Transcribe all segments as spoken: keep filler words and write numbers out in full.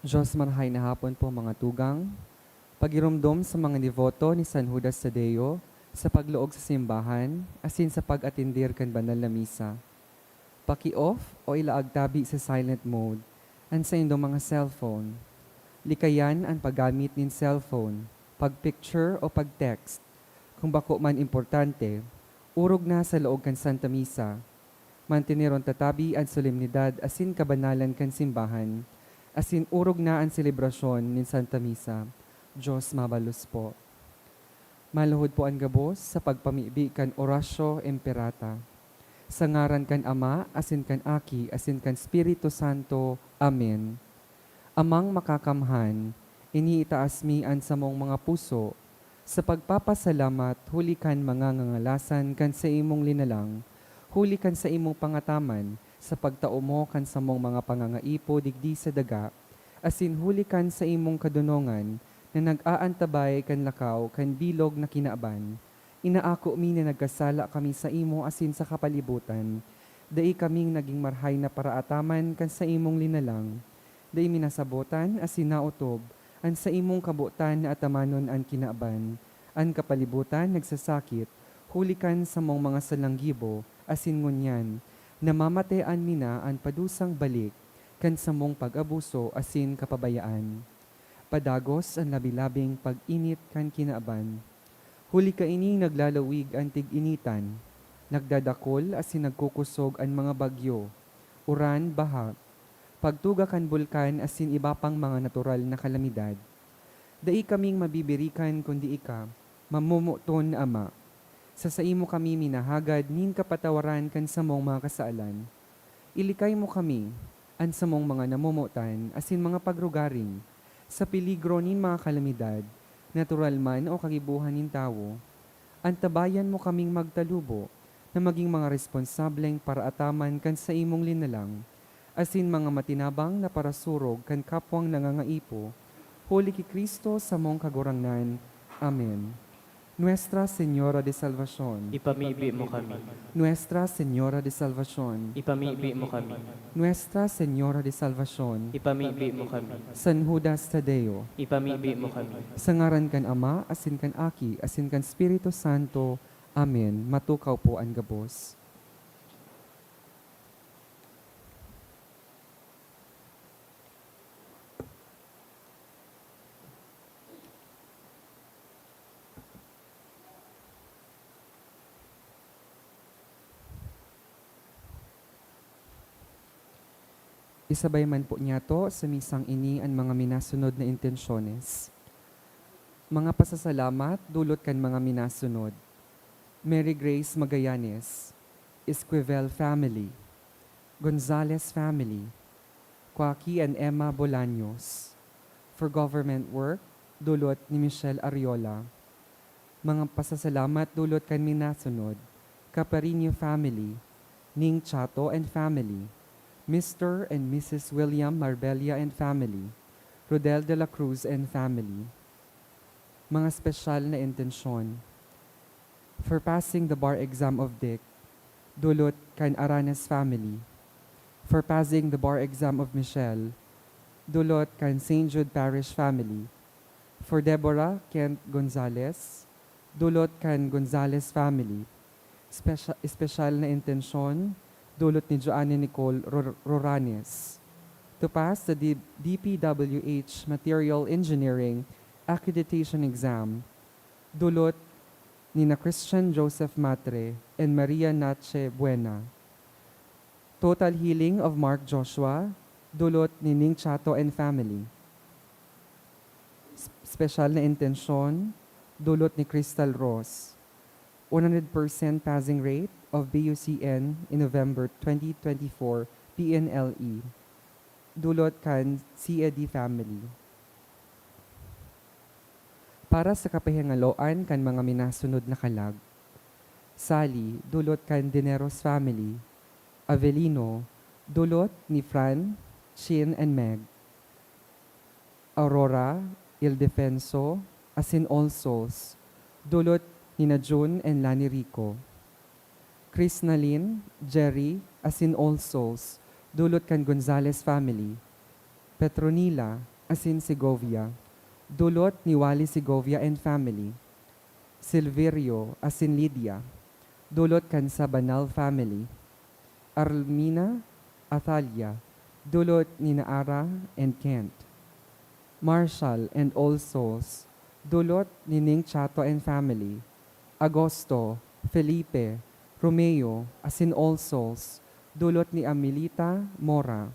Diyos, marahay na hapon po, mga tugang. Pagiromdom sa mga deboto ni San Judas Tadeo sa pagluog sa simbahan asin sa pag-atendir kan banal na misa. Paki-off o ilaag tabi sa silent mode an saindong mga cellphone. Likayan an paggamit nin cellphone, pag-picture o pag-text. Kung bako man importante, orog na sa laog kan Santa Misa. Manteneron ta tabi an solemnidad asin kabanalan kan simbahan, asin orog na an selebrasyon nin Santa Misa. Diyos mabalos po. Maluhod po an gabos sa pagpamibi kan Oratio Imperata. Sa ngaran kan Ama, asin kan Aki, asin kan Espiritu Santo. Amen. Amang Makakamhan, iniitaas mi an samong mga puso sa pagpapasalamat huli kan mga ngangalasan kan saimong linalang, huli kan saimong pangataman sa pagtao mo kan samong mga pangangaipo digdi sa daga, asin huli kan saimong kadonongan na nag-aantabay kan lakaw kan bilog na kinaban. Inaako mi na nagkasala kami saimo asin sa kapalibutan. Dai kaming nagin marahay na paraataman kan saimong linalang. Dai mi nasabotan asin naotob an saimong kabotan na atamanon an kinaban, an kapalibutan nagsasakit, huli kan samong mga salanggibo, asin ngunyan, namamatean mi na an padusang balik kan samong pag-abuso asin kapabayaan. Padagos an labi-labing pag-init kan kinaban. Huli kaini naglalawig an tig-initan, nagdadakol asin nagkukosog an mga bagyo, uran, baha, pagtuga kan bulkan asin iba pang mga natural na kalamidad. Dai kaming mabibirikan kundi ika, mamomoton na Ama. Sa saimo kami minahagad nin kapatawaran kan samong mga kasalan. Ilikay mo kami, an samong mga namomotan asin mga pagrugaring, sa peligro nin mga kalamidad, natural man o kagibohan nin tawo. Antabayan mo kaming magtalubo na magin mga responsableng paraataman kan saimong linalang, asin mga matinabang na parasurog kan kapwang nangangaipo, huli ki Cristo samong Kagurangnan. Amen. Nuestra Señora de Salvacion. Ipamibi mo kami. Nuestra Señora de Salvacion. Ipamibi mo kami. Nuestra Señora de Salvacion. Ipamibi mo kami. San Judas Tadeo. Ipamibi mo kami. Sa ngaran kan Ama, asin kan Aki, asin kan Espiritu Santo. Amen. Matukaw po an gabos. Isabay man po niyato sa misang ini an mga minasunod na intensyones. Mga pasasalamat dulot kan mga minasunod: Mary Grace Magallanes, Esquivel family, Gonzalez family, Kwaki and Emma Bolaños. For government work, dulot ni Michelle Ariola. Mga pasasalamat dulot kan minasunod: Caparino family, Ning Chato and family, Mister and Missus William Marbella and family, Rodel de la Cruz and family. Mga espesyal na intensyon: For passing the bar exam of Dick, dulot kan Aranes family. For passing the bar exam of Michelle, dulot kan Saint Jude Parish family. For Deborah Kent Gonzalez, dulot kan Gonzalez family. Espesyal na intensyon, dulot ni Joanne Nicole Ror-, Roranes. To pass the D-, D P W H Material Engineering Accreditation Exam, dulot ni na Christian Joseph Matre and Maria Nache Buena. Total healing of Mark Joshua, dulot ni Ning Chato and family. S-, special na intensyon, dulot ni Crystal Ross. One hundred percent passing rate of B U C N in November twenty twenty-four, P N L E. Dulot kan C A D family. Para sa kapahingaloan kan mga minasunod na kalag: Sally, dulot kan Dineros family. Avelino, dulot ni Fran, Chin, and Meg. Aurora, Ildefenso, asin All Souls, dulot ni na June and Lani Rico. Chrisnalyn, Jerry, asin All Souls, dulot kan Gonzalez family. Petronila asin Segovia, dulot ni Wally Segovia and family. Silverio asin Lydia, dulot kan Sabanal family. Armina, Athalia, dulot ni Naara and Kent. Marshall and All Souls, dulot ni Ning Chato and family. Agosto, Felipe, Romeo, asin All Souls, dulot ni Amelita Mora.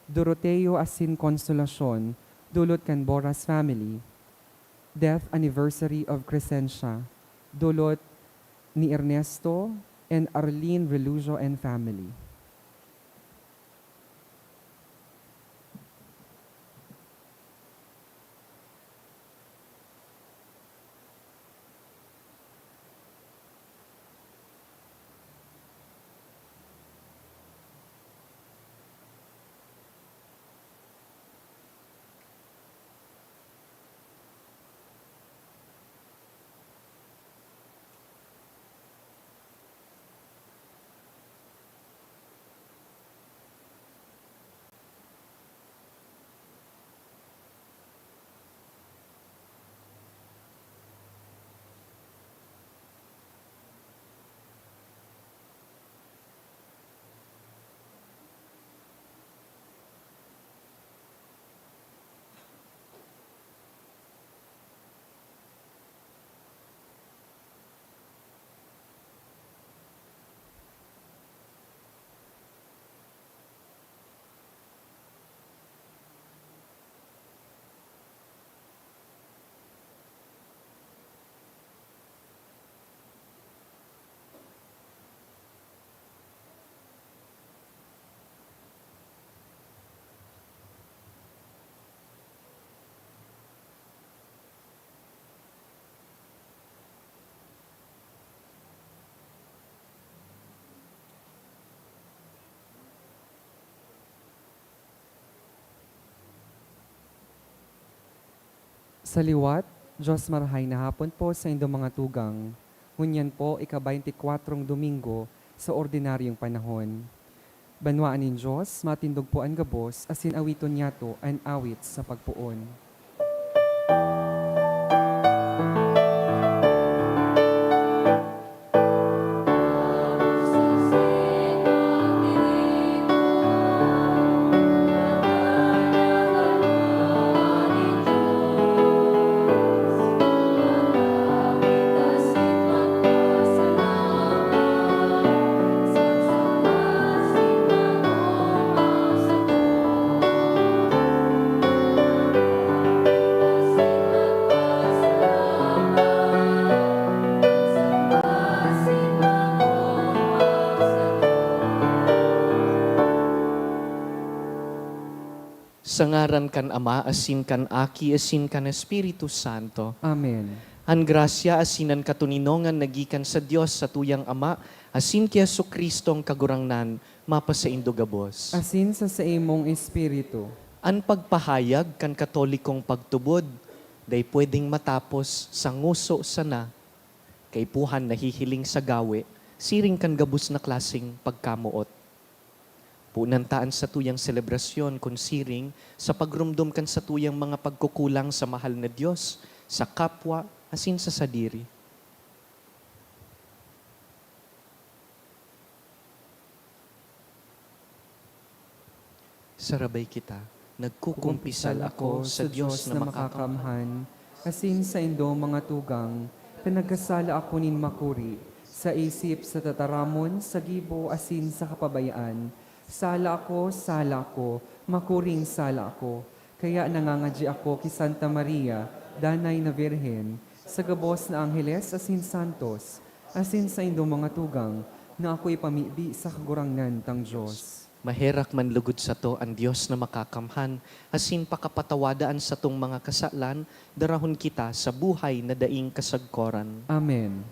Doroteo asin Consolacion, dulot kan Boras family. Death anniversary of Crescencia, dulot ni Ernesto and Arlene Relujo and family. Sa liwat, Diyos, marahay na hapon po sa indong mga tugang. Ngunyan po, ika-baynti kwatro Domingo sa ordinaryong panahon. Banwaan nin Diyos, matindog po an gabos, asin awiton niyato an awit sa pagpoon. Sa ngaran kan Ama, asin kan Aki, asin kan Espiritu Santo. Amen. An grasya asin an katoninongan na gikan sa Dios satuyang Ama, asin ki Jesu-Cristong Kagurangnan, mapasaindo gabos. Asin sa saimong espiritu. An pagpahayag kan Katolikong pagtubod dai pwedeng matapos sa nguso sana. Kaipuhan nahihiling sa gawe, siring kan gabos na klaseng pagkamoot. Punan ta an satuyang selebrasyon kun siring sa pagromdom kan satuyang mga pagkukulang sa mahal na Dios, sa kapwa, asin sa sadiri. Sarabay kita. Nagkukumpisal ako sa Dios na makakamhan, asin saindo, mga tugang, ta nagkasala ako nin makuri, sa isip, sa tataramon, sa gibo, asin sa kapabayaan. Sala ako, sala ako, makuring sala ako. Kaya nangangadyi ako ki Santa Maria, Danay na Birhen, sa gabos na angheles asin santos, asin saindo, mga tugang, na ako ipamibi sa Kagurangnan tang Dios. Maherak man lugod sato an Dios na makakamhan, asin pakapatawada an satong mga kasalan, darahon kita sa buhay na daing kasagkoran. Amen.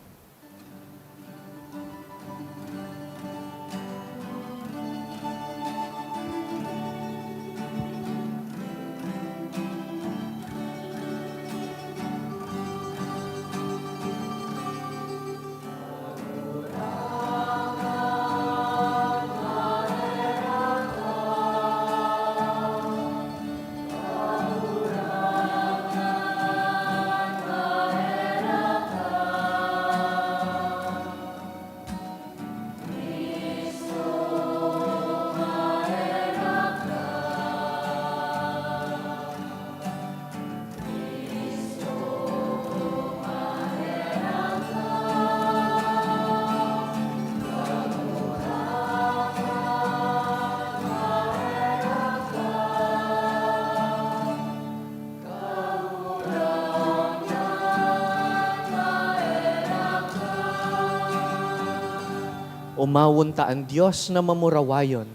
Mawon ta an Dios na mamurawayon.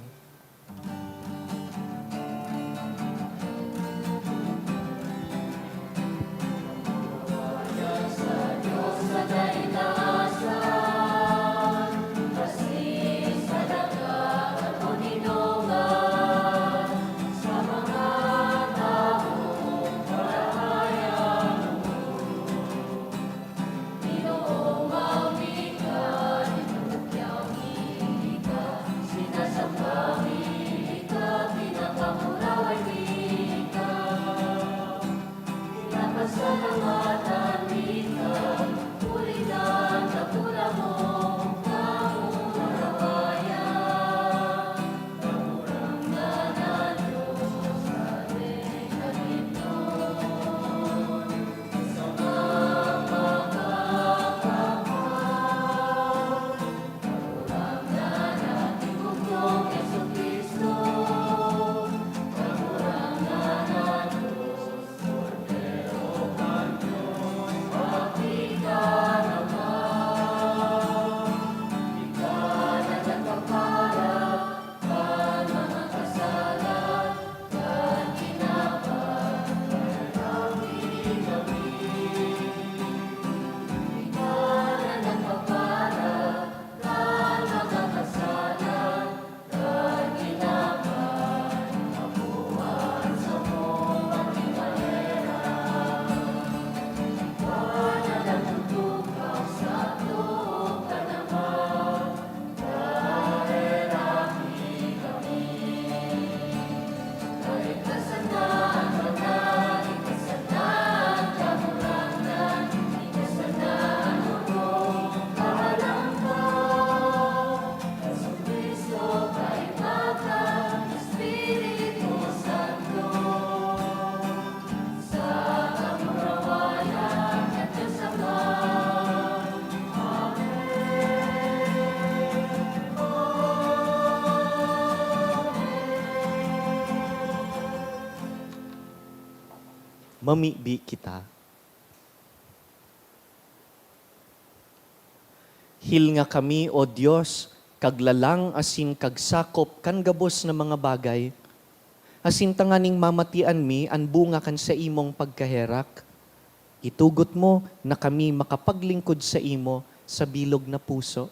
Mamibi kita. Hilnga kami, O Dios, kaglalang asin kagsakop kan gabos na mga bagay, asin tanganing mamatian mi an bunga kan saimong pagkaherak. Itugot mo na kami makapaglingkod saimo sa bilog na puso.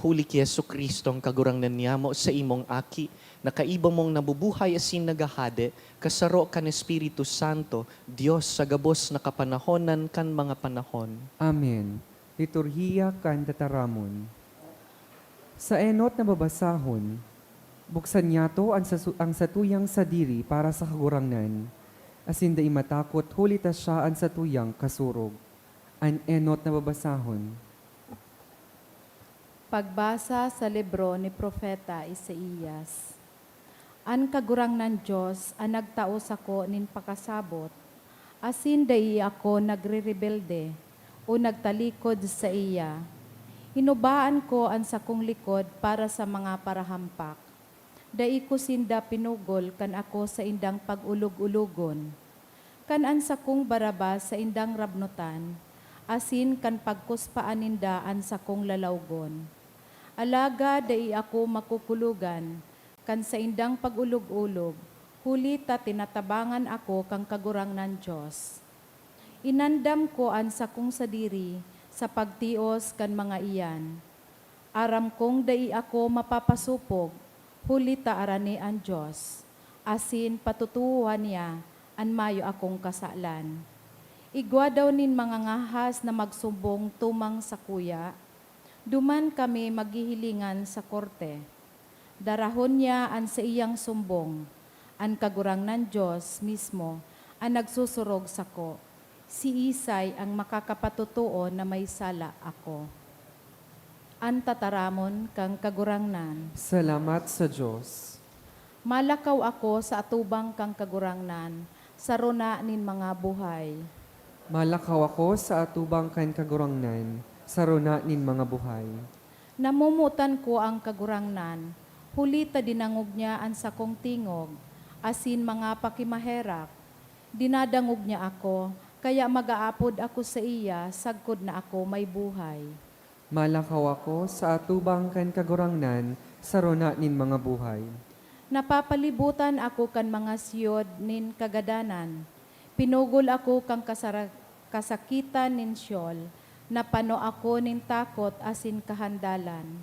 Huli ki Jesu-Cristo, an Kagurangnan niyamo, saimong Aki, na kaiba mong nabubuhay asin naghahade, kasaro kan Espiritu Santo, Dios sa gabos na kapanahonan kan mga panahon. Amen. Liturhiya kan Tataramon. Sa enot na babasahon, buksan niyato an sasu-, ang satuyang sadiri para sa Kagurangnan, asin dai matakot, huli ta siya an satuyang kasurog. An enot na babasahon. Pagbasa sa libro ni Propeta Isaias. An Kagurangnan Dios an nagtao sako nin pakasabot, asin dai ako nagrerebelde o nagtalikod saiya. Hinubaan ko an sakong likod para sa mga parahampak. Dai ko sinda pinugol kan ako saindang pag-olog-ologon. Kan an sakong barabas saindang rabnotan, asin kan pagkuspaan ninda an sakong lalawgon. Alagad dai ako makukulogan kan saindang pag-olog-olog, huli ta tinatabangan ako kan Kagurangnan Dios. Inandam ko an sakong sadiri sa pagtios kan mga iyan. Aram kong dai ako mapapasopog, huli ta arani an Dios, asin patotoohan niya an mayo akong kasalan. Igwa daw nin mga ngahas na magsumbong tumang sakuya, duman kami maghihilingan sa korte. Darahon niya an saiyang sumbong. An Kagurangnan Dios mismo an nagsusurog sako. Siisay ang makakapatotoo na may sala ako? An Tataramon kan Kagurangnan. Salamat sa Dios. Malakaw ako sa atubang kan Kagurangnan, sa rona nin mga buhay. Malakaw ako sa atubang kan Kagurangnan, sa rona nin mga buhay. Namomotan ko an Kagurangnan, huli ta dinangog niya an sakong tingog, asin mga pakimaherak. Dinadangog niya ako, kaya mag-aapod ako saiya sagkod na ako may buhay. Malakaw ako sa atubang kan Kagurangnan sa rona nin mga buhay. Napapalibutan ako kan mga siyod nin kagadanan. Pinugol ako kan kasara-, kasakitan nin Sheol. Napano ako nin takot asin kahandalan.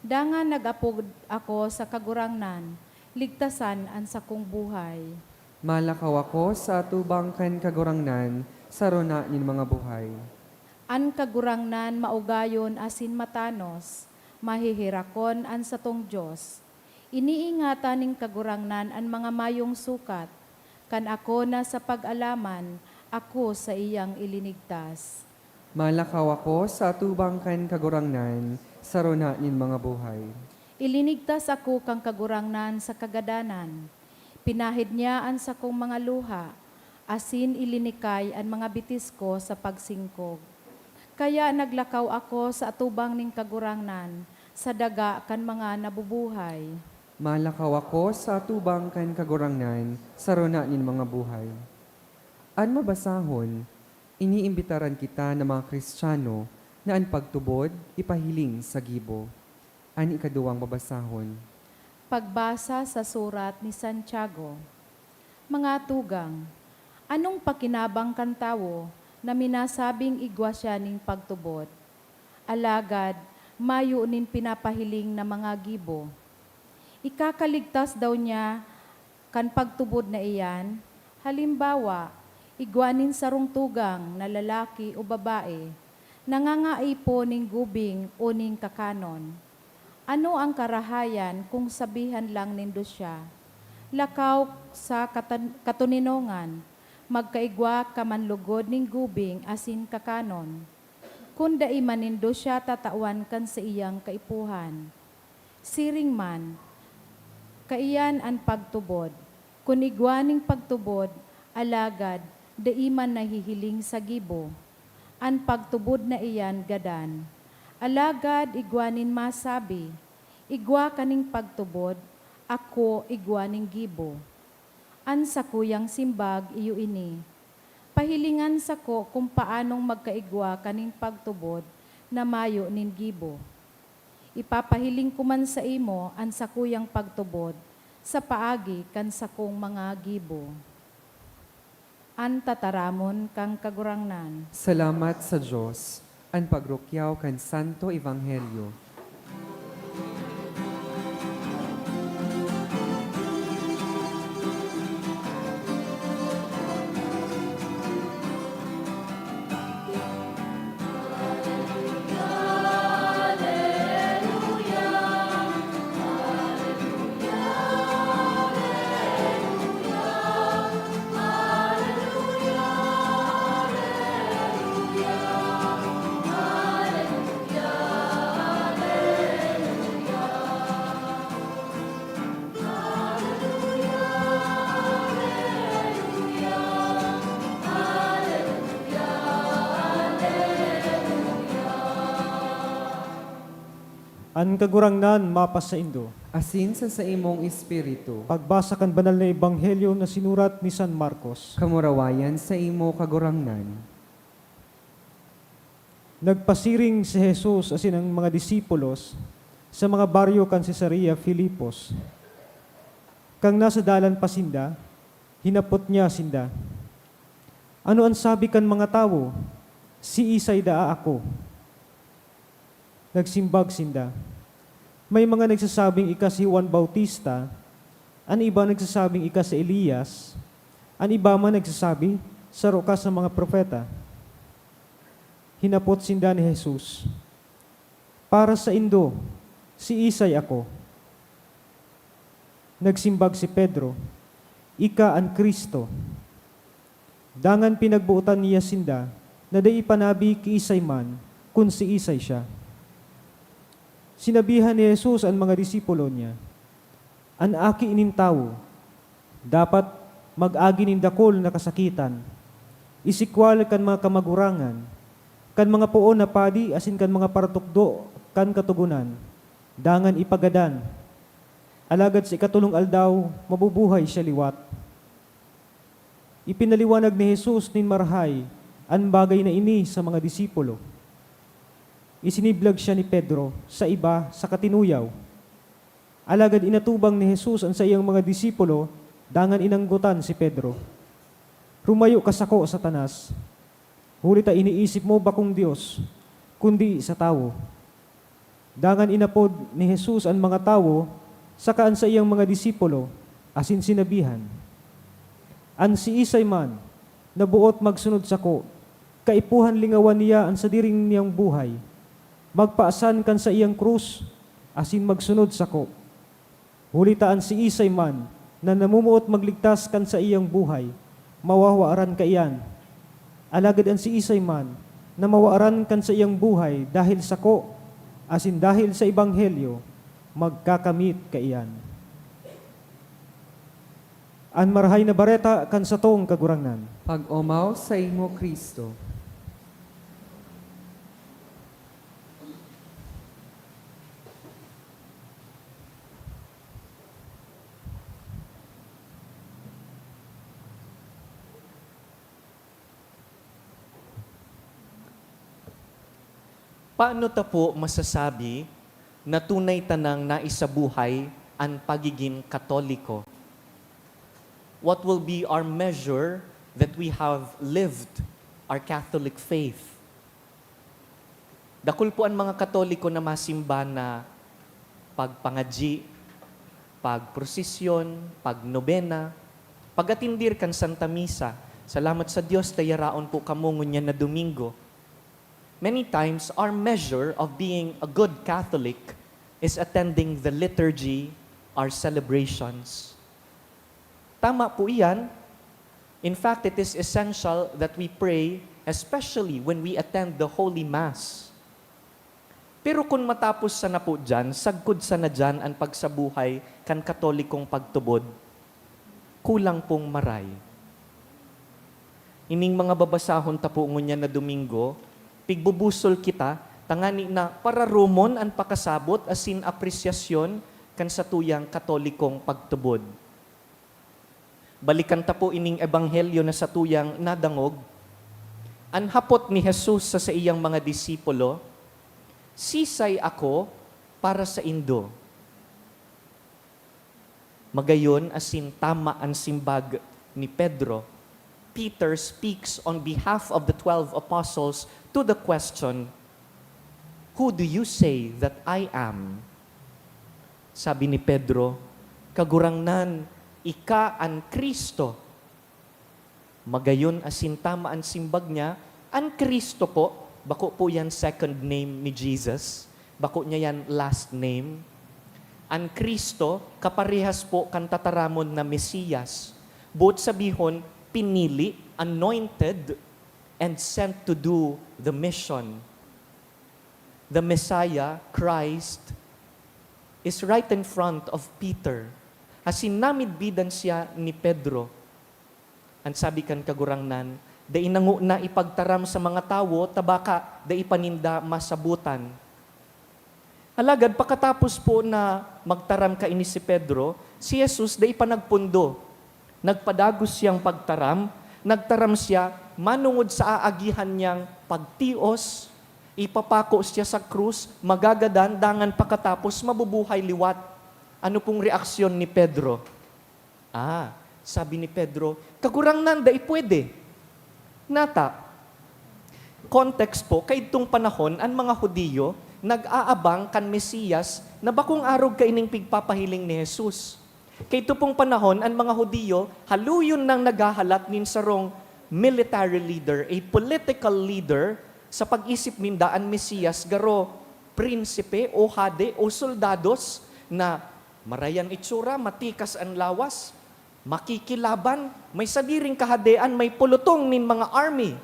Dangan nag-apod ako sa Kagurangnan, "Ligtasan an sakong buhay." Malakaw ako sa atubang kan Kagurangnan sa rona nin mga buhay. An Kagurangnan maugayon asin matanos, maheherakon an satong Dios. Iniingatan nin Kagurangnan an mga mayong sukat. Kan ako na sa pag-alaman, ako saiyang ilinigtas. Malakaw ako sa atubang kan Kagurangnan sa rona nin mga buhay. Ilinigtas ako kan Kagurangnan sa kagadanan. Pinahid niya an sakong mga luha, asin ilinikay an mga bitis ko sa pagsingkog. Kaya naglakaw ako sa atubang nin Kagurangnan, sa daga kan mga nabubuhay. Malakaw ako sa atubang kan Kagurangnan sa rona nin mga buhay. An mabasahon, iniimbitaran kita na mga Kristiyano na an pagtubod ipahiling sa gibo. An ikaduwang babasahon. Pagbasa sa surat ni Santiago. Mga tugang, anong pakinabang kan tawo na minasabing igwa siya nin pagtubod, alagad mayo nin pinapahiling na mga gibo? Ikakaligtas daw niya kan pagtubod na iyan? Halimbawa, igwa nin sarong tugang na lalaki o babae, nangangaipon nin gubing o nin kakanon. Ano ang karahayan kung sabihan lang nindo siya, "Lakaw sa katan-, katoninongan, magkaigwa ka man lugod nin gubing asin kakanon"? Kun dai man nindo siya tatawan kan saiyang kaipuhan. Siring man, kaiyan an pagtubod. Kun igwa nin pagtubod, alagad dai man nahihiling sa gibo, an pagtubod na iyan gadan. Alagad igwa nin masabi, "Igwa ka nin pagtubod, ako igwa nin gibo." An sakuyang simbag iyo ini, "Pahilingan sako kun paanong magkaigwa ka nin pagtubod na mayo nin gibo." Ipapahiling ko man saimo an sakuyang pagtubod sa paagi kan sakong mga gibo. An tataramon kan Kagurangnan. Salamat sa Dios. An pagrukyaw kan Santo Ebanghelyo. An Kagurangnan mapasaindo. Asin sa saimong espiritu. Pagbasa kan Banal na Ebanghelyo na sinurat ni San Marcos. Kamurawayan saimo, Kagurangnan. Nagpasiring si Jesus asin an mga disipulos sa mga baryo kan Cesarea Filipos. Kan nasa dalan pa sinda, hinapot niya sinda, "Ano an sabi kan mga tawo? Siisay daa ako?" Nagsimbag sinda, "May mga nagsasabing ika si Juan Bautista, an iba nagsasabing ika si Elias, an iba man nagsasabi, 'Saro ka sa mga propeta.'" Hinapot sinda ni Jesus, "Para saindo, siisay ako?" Nagsimbag si Pedro, "Ika an Cristo." Dangan pinagbotan niya sinda na dai ipanabi kiisay man kun siisay siya. Sinabihan ni Jesus an mga disipulo niya, "An Aki nin Tawo dapat mag-agi nin dakul na kasakitan, isikwal kan mga kamagurangan, kan mga poon na padi asin kan mga paratukdo kan Katogonan, dangan ipagadan. Alagad sa ikatolong aldaw, mabubuhay siya liwat." Ipinaliwanag ni Jesus nin marahay an bagay na ini sa mga disipulo. Isiniblag siya ni Pedro sa iba saka tinuyaw. Alagad inatubang ni Jesus an saiyang mga disipulo dangan inanggotan si Pedro, "Rumayo ka sako, Satanas! Huli ta iniisip mo bakong Dios, kundi sa tawo." Dangan inapod ni Jesus an mga tawo saka an saiyang mga disipulo, asin sinabihan, "An siisay man na boot magsunod sako, kaipuhan lingawan niya an sadiri niyang buhay, magpasan kan saiyang krus, asin magsunod sako. Huli ta an siisay man na namomoot magligtas kan saiyang buhay, mawawaran kaiyan. Alagad an siisay man na mawaran kan saiyang buhay dahel sako asin dahel sa ebanghelyo, magkakamit kaiyan." An Marahay na Bareta kan satong Kagurangnan. Pag-omaw saimo, Cristo. Paano ta po masasabi na tunay tanang naisabuhay an pagigin Katoliko? What will be our measure that we have lived our Catholic faith? Dakul po an mga Katoliko na masimba na pagpangadyi, pagprosesyon, pagnobena, pag-atindir kan Santa Misa. Salamat sa Dios ta yaraon po kamo ngunyan na Domingo. Many times, our measure of being a good Catholic is attending the liturgy, our celebrations. Tama po iyan. In fact, it is essential that we pray, especially when we attend the Holy Mass. Pero kun matapos sana po diyan, sagkod sana diyan an pagsabuhay kan Katolikong pagtubod, kulang pong maray. Ining mga babasahon ta po ngunyan na Domingo, pigbubusol kita tangani na pararomon an pakasabot asin apresyasyon kan satuyang Katolikong pagtubod. Balikan ta po ining ebanghelyo na satuyang nadangog. An hapot ni Jesus sa saiyang mga disipulo, "Sisay ako para saindo?" Magayon asin tama an simbag ni Pedro. Peter speaks on behalf of the twelve apostles to the question, "Who do you say that I am?" Sabi ni Pedro, "Kagurangnan, ika an Cristo." Magayon asin tama an simbag niya, an Cristo po, bako po yan second name ni Jesus, bako niya yan last name. An Cristo, kaparehas po kan tataramon na Mesiyas. Boot sabihon, pinili, anointed, and sent to do the mission. The Messiah, Christ, is right in front of Peter. Asin namidbidan siya ni Pedro. An sabi kan Kagurangnan, "Dai na ngona ipagtaram sa mga tawo, ta baka dai pa ninda masabotan." Alagad pakatapos po na magtaram kaini si Pedro, si Jesus dai pa nagpundo. Nagpadagos siyang pagtaram, nagtaram siya manongod sa aagihan niyang pagtios, ipapako siya sa krus, magagadan, dangan pakatapos mabubuhay liwat. Ano pong reaksyon ni Pedro? Ah, sabi ni Pedro, "Kagurangnan, dai pwede." Nata, context po, kaidtong panahon, an mga Hudiyo nag-aabang kan Mesiyas na bakong arog kaining pigpapahiling ni Jesus. Kaidto pong panahon, an mga Hudiyo haluyon nang naghahalat nin sarong military leader, a political leader, sa pag-isip ninda an Mesiyas garo prinsipe o hade o soldados na maray an itsura, matikas an lawas, makikilaban, may sadiring kahadean, may pulutong nin mga army.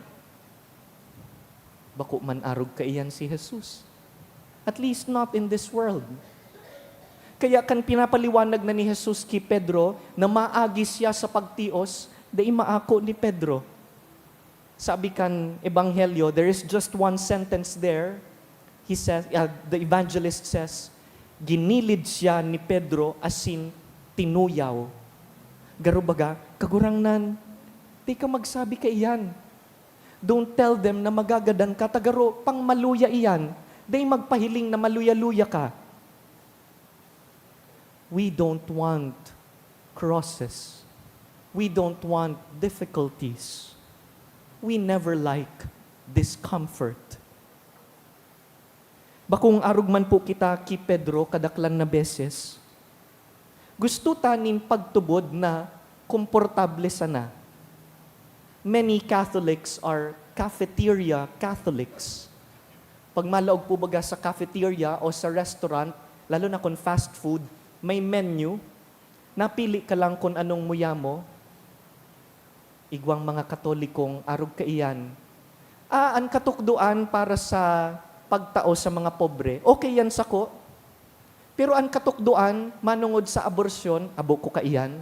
Bako man arog kaiyan si Jesus. At least not in this world. Kaya kan pinapaliwanag na ni Jesus ki Pedro na maagi siya sa pagtios, dai maako ni Pedro. Sabi kan Ebanghelyo, there is just one sentence there. He says, uh, the evangelist says, "Ginilid siya ni Pedro asin tinuyaw." Garo baga, "Kagurangnan, di ka magsabi kaiyan. Don't tell them na magagadan ka, ta garo pang maluya iyan. Dai magpahiling na maluya-luya ka. We don't want crosses. We don't want difficulties. We never like discomfort. Bakong arog man po kita ki Pedro kadaklan na beses, gusto ta nin pagtubod na komportable sana. Many Catholics are cafeteria Catholics. Pag malaog po baga sa cafeteria o sa restaurant, lalo na kung fast food, may menu, napili ka lang kung anong muya mo. Igwang mga Katolikong arog kaiyan. Ah, an katukdoan para sa pagtao sa mga pobre, okay yan sako. Pero an katukdoan manongod sa abortion, abo ko kaiyan.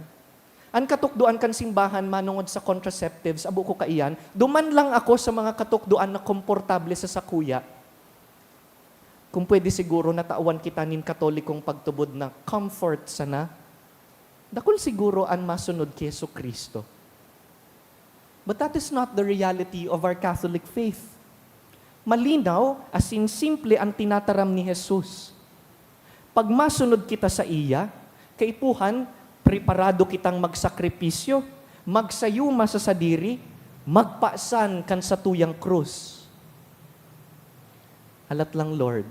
An katukdoan kan simbahan manongod sa contraceptives, abo ko kaiyan. Duman lang ako sa mga katukdoan na komportable sa sakuya. Kung pwede siguro, natawan kita nin Katolikong pagtubod na comfort sana. Dakul siguro an masunod ki Jesu-Cristo. But that is not the reality of our Catholic faith. Malinaw, asin simple an tinataram ni Jesus. Pag masunod kita saiya, kaipuhan, preparado kitang magsakripisyo, magsayuma sa sadiri, magpasan kan satuyang krus. Halat lang, Lord.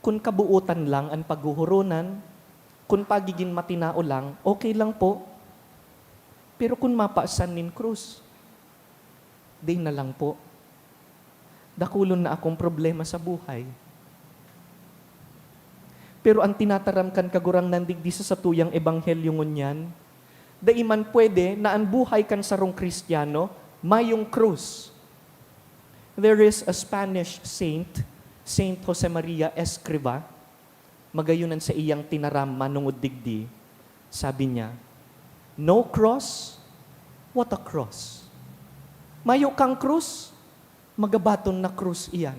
Kun kabuotan lang an paghuhuronan, kun pagigin matinao lang, okay lang po. Pero kun mapasan nin krus, dai na lang po. Dakulon na akong problema sa buhay. Pero an tinataram kan Kagurangnan digdi sa satuyang ebanghelyo ngunyan, dai man pwede na an buhay kan sarong Kristiyano mayong krus. There is a Spanish saint, Saint Josemaria Escriva. Magayon an saiyang tinaram manongod digdi. Sabi niya, "No cross? What a cross! Mayo kang krus? Magabaton na krus iyan."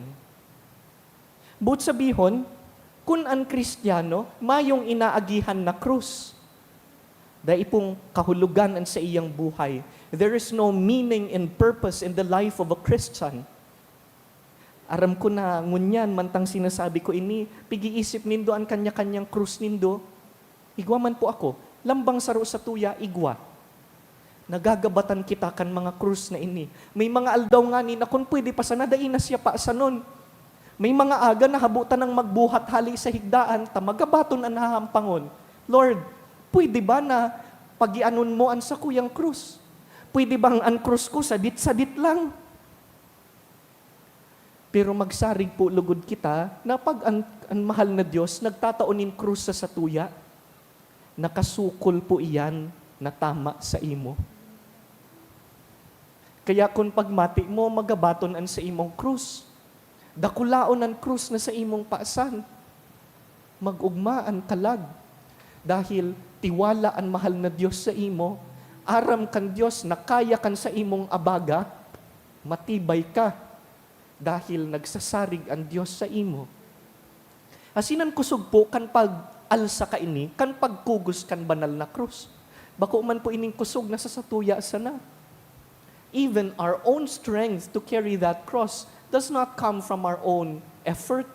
Boot sabihon, kun an Kristiyano mayong inaagihan na krus, dai pong kahulogan an saiyang buhay. There is no meaning and purpose in the life of a Christian. Aram ko na ngunyan, mantang sinasabi ko ini, pig-iisip nindo an kanya-kanyang krus nindo. Igwa man po ako, lambang saro satuya, igwa. Nagagabatan kita kan mga krus na ini. May mga aldaw ngani na kun pwede pa sana, dai na siya pasanon. May mga aga na habo tanang magbuhat hale sa higdaan, ta magabaton an hahampangon. Lord, pwede ba na pagianon mo an sakuyang krus? Pwede bang an krus ko sadit-sadit lang? Pero magsarig po lugod kita na pag an, an mahal na Dios nagtatao nin krus sa satuya, nakasukol po iyan na tama saimo. Kaya kun pagmati mo, magabaton an saimong krus. Dakulaon an krus na saimong pasan. Mag-ogma an kalag. Dahil tiwala an mahal na Dios saimo, aram kan Dios na kaya kan saimong abaga, matibay ka. Dahil nagsasarig an Dios saimo. Asin an kosog po kan pag-alsa kaini, kan pagkugos kan banal na krus. Bako man po ining kosog na sa satuya sana. Even our own strength to carry that cross does not come from our own effort.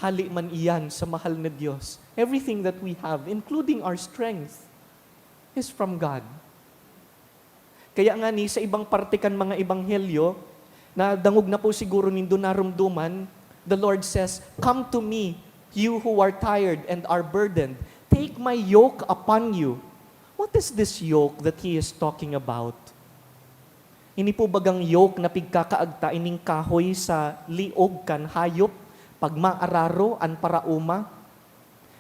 Hale man iyan sa mahal na Dios. Everything that we have, including our strength, is from God. Kaya ngani, sa ibang parte kan mga ebanghelyo, na dangog na po siguro nindo naromdoman, the Lord says, "Come to me, you who are tired and are burdened. Take my yoke upon you." What is this yoke that He is talking about? Ini po bagang yoke na pigkakaagta ining kahoy sa liog kan hayop, pag maararo an paraoma?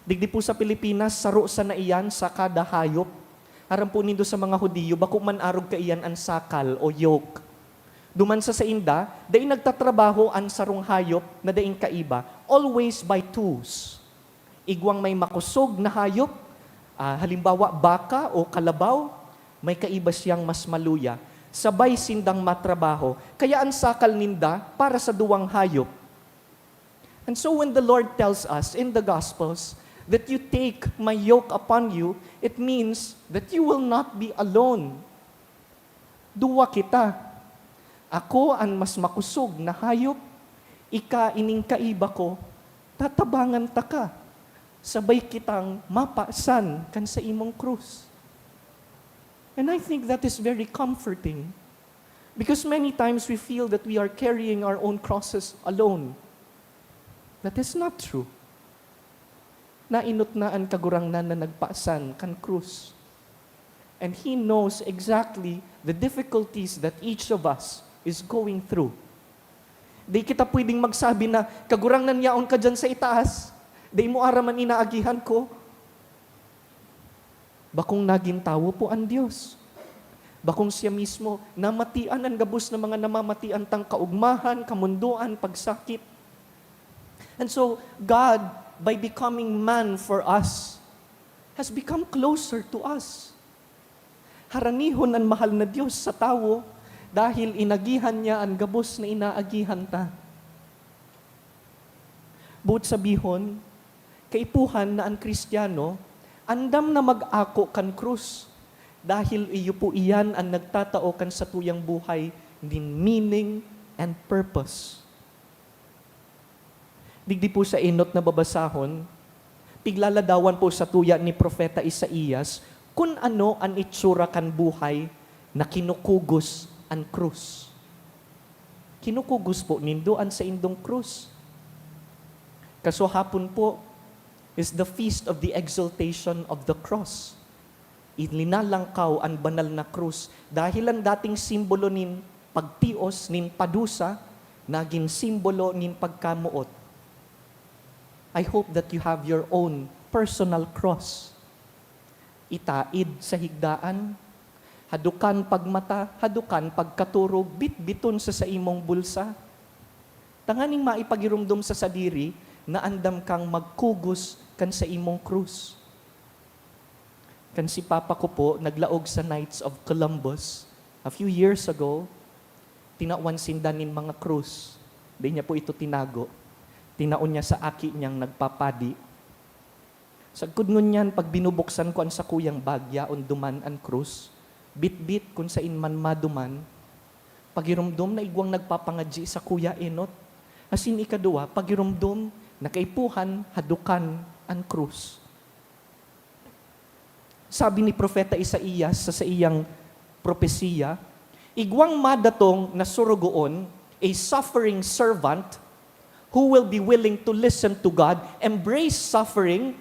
Digdi po sa Pilipinas, saro sana iyan sa kada hayop. Aram po nindo sa mga Judio, bako man arog kaiyan an sakal o yoke. Duman sa sainda, dai nagtatrabaho an sarong hayop na daing kaiba, always by twos. Igwang may makosog na hayop, ah, halimbawa, baka o kalabaw, may kaiba siyang mas maluya. Sabay sindang matrabaho, kaya an sakal ninda para sa duwang hayop. And so when the Lord tells us in the Gospels that you take my yoke upon you, it means that you will not be alone. Duwa kita. Ako an mas makosog na hayop, Ika ining kaiba ko, tatabangan taka, sabay kitang mapasan kan saimong krus. And I think that is very comforting, because many times we feel that we are carrying our own crosses alone. That is not true. Nainot na an Kagurangnan na nagpasan kan krus. And He knows exactly the difficulties that each of us is going through. Di kita pwedeng magsabi na, "Kagurangnan, yaon ka diyan sa itaas. Di mo aram an inaagihan ko." Bakong nagin tawo po an Dios. Bakong siya mismo namatian an gabos na mga namamatian tang kaugmahan, kamundoan, pagsakit. And so, God, by becoming man for us, has become closer to us. Haranihon an mahal na Dios sa tawo dahil inagihan niya an gabos na inaagihan ta. Buot sabihon, kaipuhan na an Kristiyano andam na mag-ako kan krus, dahil iyo po iyan an nagtatao kan satuyang buhay nin meaning and purpose. Digdi po sa enot na babasahon, piglaladawan po satuya ni Propeta Isaias kun ano an itsura kan buhay na kinukugos an krus. Kinukugos po nindo an saindong krus. Kasuhapon po is the feast of the exaltation of the cross. Ilinalangkaw an banal na krus dahil an dating simbolo nin pagtios, nin padusa, nagin simbolo nin pagkamoot. I hope that you have your own personal cross. Itaid sa higdaan, hadukan pagmata, hadukan pagkaturog, bitbiton sa saimong bulsa, tanganing maipagiromdom sa sadiri na andam kang magkugos kan saimong krus. Kan si Papa ko po naglaog sa Knights of Columbus a few years ago, tinawan sinda nin mga krus. Dai niya po ito tinago. Tinao niya sa aki niyang nagpapadi. Sagkod ngunyan, pag binubuksan ko an sakuyang bag, yaon duman an krus, bitbit kun saen man maduman, pagiromdom na igwang nagpapangadyi sakuya enot. Asin ikaduwa, pagiromdom na kaipuhan hadukan an krus. Sabi ni Propeta Isaias sa saiyang propesiya, "Igwang madatong na sorogoon, a suffering servant, who will be willing to listen to God, embrace suffering,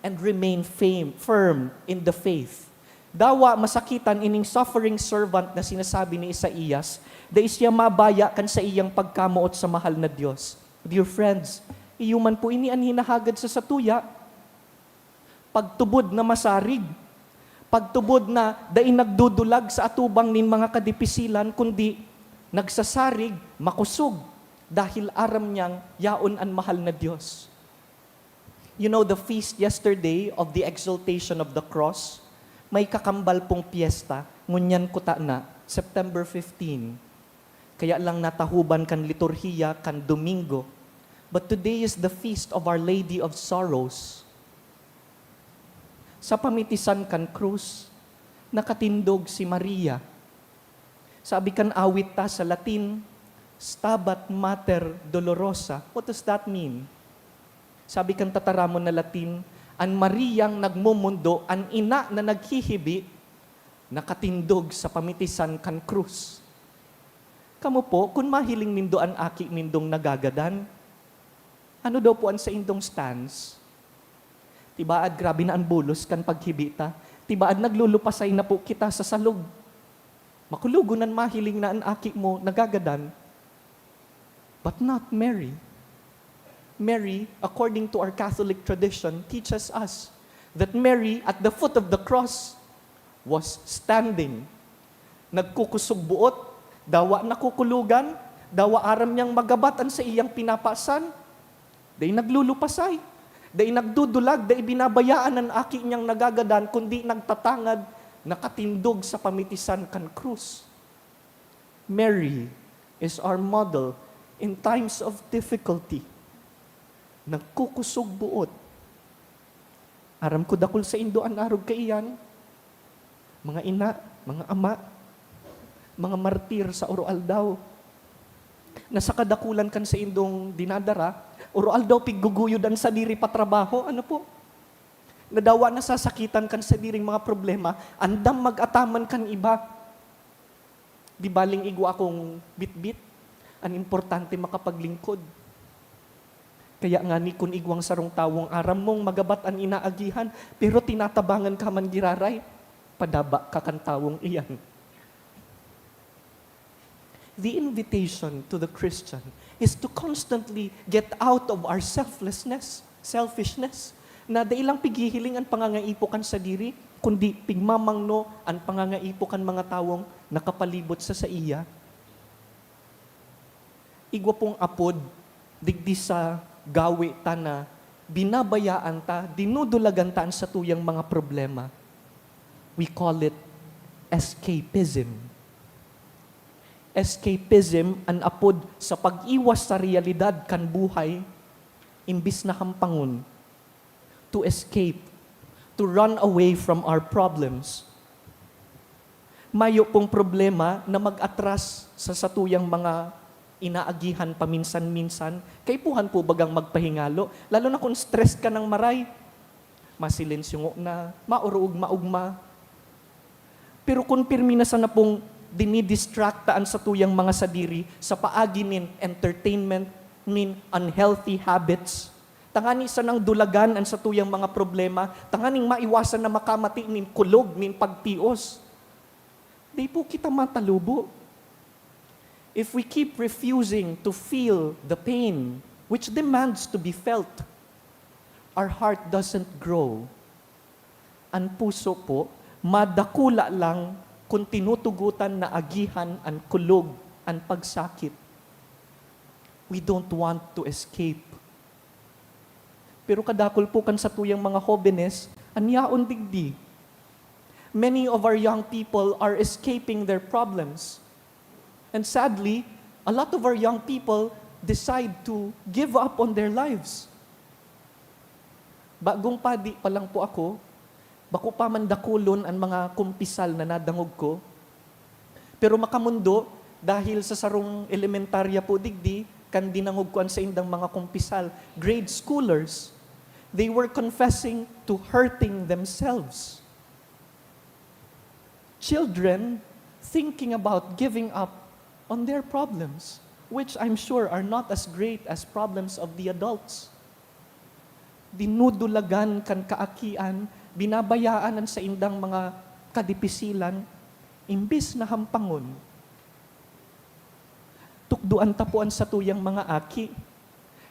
and remain fame, firm in the faith." Dawa masakitan ining suffering servant na sinasabi ni Isaias, dai siya mabaya kan saiyang pagkamoot sa mahal na Dios. Dear friends, iyo man po ini an hinahagad sa satuya. Pagtubod na masarig, pagtubod na dai nagdudulag sa atubang nin mga kadipisilan, kundi nagsasarig, makosog, dahil aram niyang yaon an mahal na Dios. You know, the feast yesterday of the exaltation of the cross, may kakambal pong piyesta, ngunyan kutana, September fifteen. Kaya lang natahoban kan liturhiya kan Domingo. But today is the feast of Our Lady of Sorrows. Sa pamitisan kan krus, nakatindog si Maria. Sabi kan awit ta sa Latin, "Stabat Mater Dolorosa." What does that mean? Sabi kan tataramon na Latin, "An Mariang nagmomondo, an ina na naghihibi, nakatindog sa pamitisan kan krus." Kamo po, kun mahiling nindo an aki nindong nagagadan, ano daw po an saindong stance? Tibaad, grabe na an bulos kan paghibi ta. Tibaad, naglulupasay na po kita sa salog. Makulogon an mahiling na an aki mo nagagadan, but not Mary. Mary, according to our Catholic tradition, teaches us that Mary, at the foot of the cross, was standing. Nagkukusog buot, dawa nakukulogan, dawa aram niyang magabat an saiyang pinapasan. Dai naglulupasay, dai nagdudulag, dai binabayaan an aki niyang nagagadan, kundi nagtatangad, nakatindog sa pamitisan kan krus. Mary is our model in times of difficulty. Nagkukusog buot. Aram ko dakul saindo an arog kaiyan, mga ina, mga ama, mga martir sa oro-aldaw. Na sa kadakulan kan saindong dinadara, oro-aldaw pigguguyod an sadiri pa trabaho, ano po? Na dawa nasasakitan kan sadiring mga problema, andam mag-ataman kan iba. Di baling igwa akong bitbit, an importante makapaglingkod. Kaya ngani kun igwang sarong tawong aram mong magabat an inaagihan, pero tinatabangan ka man giraray, padaba ka kan tawong iyan. The invitation to the Christian is to constantly get out of our selflessness, selfishness, na dai lang pighihiling an pangangaipo kan sadiri, kundi pigmamangno an pangangaipo kan mga tawong nakapalibot sa saiya. Igwa pong apod digdi sa gawe ta na binabayaan ta, dinudulagan ta an satuyang mga problema. We call it escapism. Escapism an apod sa pag-iwas sa realidad kan buhay, imbis na hampangon, to escape, to run away from our problems. Mayo pong problema na mag-atras sa satuyang mga inaagihan paminsan-minsan. Kaipuhan po bagang magpahingalo, lalo na kung stress ka ng maray. Masilensyongo na, maurog-maugma. Pero kun pirmi na sana pong dinidistrakta an satuyang mga sadiri sa paagi nin entertainment, nin unhealthy habits, tangani sanang dulagan an satuyang mga problema, tanganing maiwasan na makamati nin kulog nin pagtios, di po kita matalubo. If we keep refusing to feel the pain which demands to be felt, our heart doesn't grow. An puso po, madakula lang kun tinutugotan na agihan an kulog, an pagsakit. We don't want to escape. Pero kadakul po kan satuyang mga hobenes, an yaon digdi. Many of our young people are escaping their problems. And sadly, a lot of our young people decide to give up on their lives. Bagong padi pa lang po ako, bako pa man dakulon an mga kumpisal na nadangog ko. Pero makamundo, dahil sa sarong elementarya po digdi, kan dinangog ko an saindang mga kumpisal, grade schoolers, they were confessing to hurting themselves. Children thinking about giving up on their problems, which I'm sure are not as great as problems of the adults. Dinudulagan kan kaakian, binabayaan an saindang mga kadipisilan, imbis na hampangon. Tukdoan ta po an satuyang mga aki,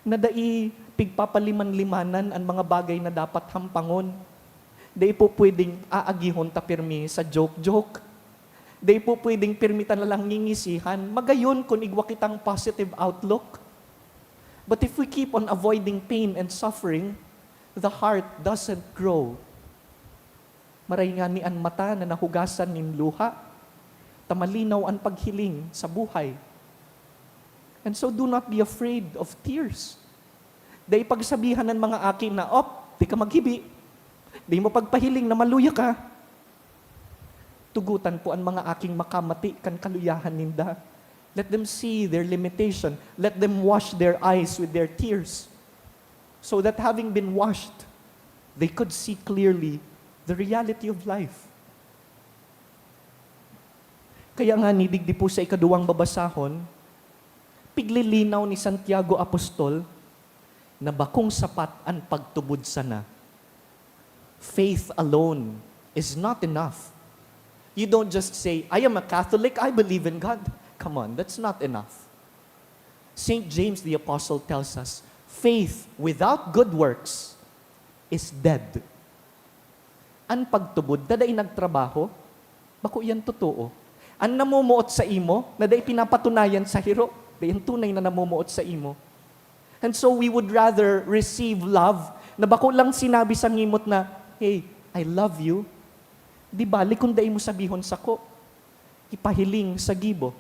na dai pigpapaliman-limanan an mga bagay na dapat hampangon. Dai po pwedeng aagihon ta pirmi sa joke-joke. Dai po pwedeng pirmi ta na lang ngingisihan. Magayon kun igwa kitang positive outlook. But if we keep on avoiding pain and suffering, the heart doesn't grow. Maray ngani an mata na nahugasan nin luha, ta malinaw an paghiling sa buhay. And so do not be afraid of tears. Dai pagsabihan an mga aki na, "Op, di ka maghibi. Di mo pagpahiling na maluya ka." Tugotan po an mga aking makamati kan kaluyahan ninda. Let them see their limitation. Let them wash their eyes with their tears. So that having been washed, they could see clearly the reality of life. Kaya ngani, digdi po sa ikaduwang babasahon, piglilinaw ni Santiago Apostol na bakong sapat an pagtubod sana. Faith alone is not enough. You don't just say, "I am a Catholic, I believe in God." Come on, that's not enough. Saint James the Apostle tells us, "Faith without good works is dead." An pagtubod na dai nagtrabaho, bako iyan totoo. An namomoot sa imo na dai pinapatunayan sa hiro, dai an tunay na namomoot sa imo. And so we would rather receive love na bako lang sinabi sa ngimot na, "Hey, I love you." Di bali kun dai mo sabihon sako, ipahiling sa gibo.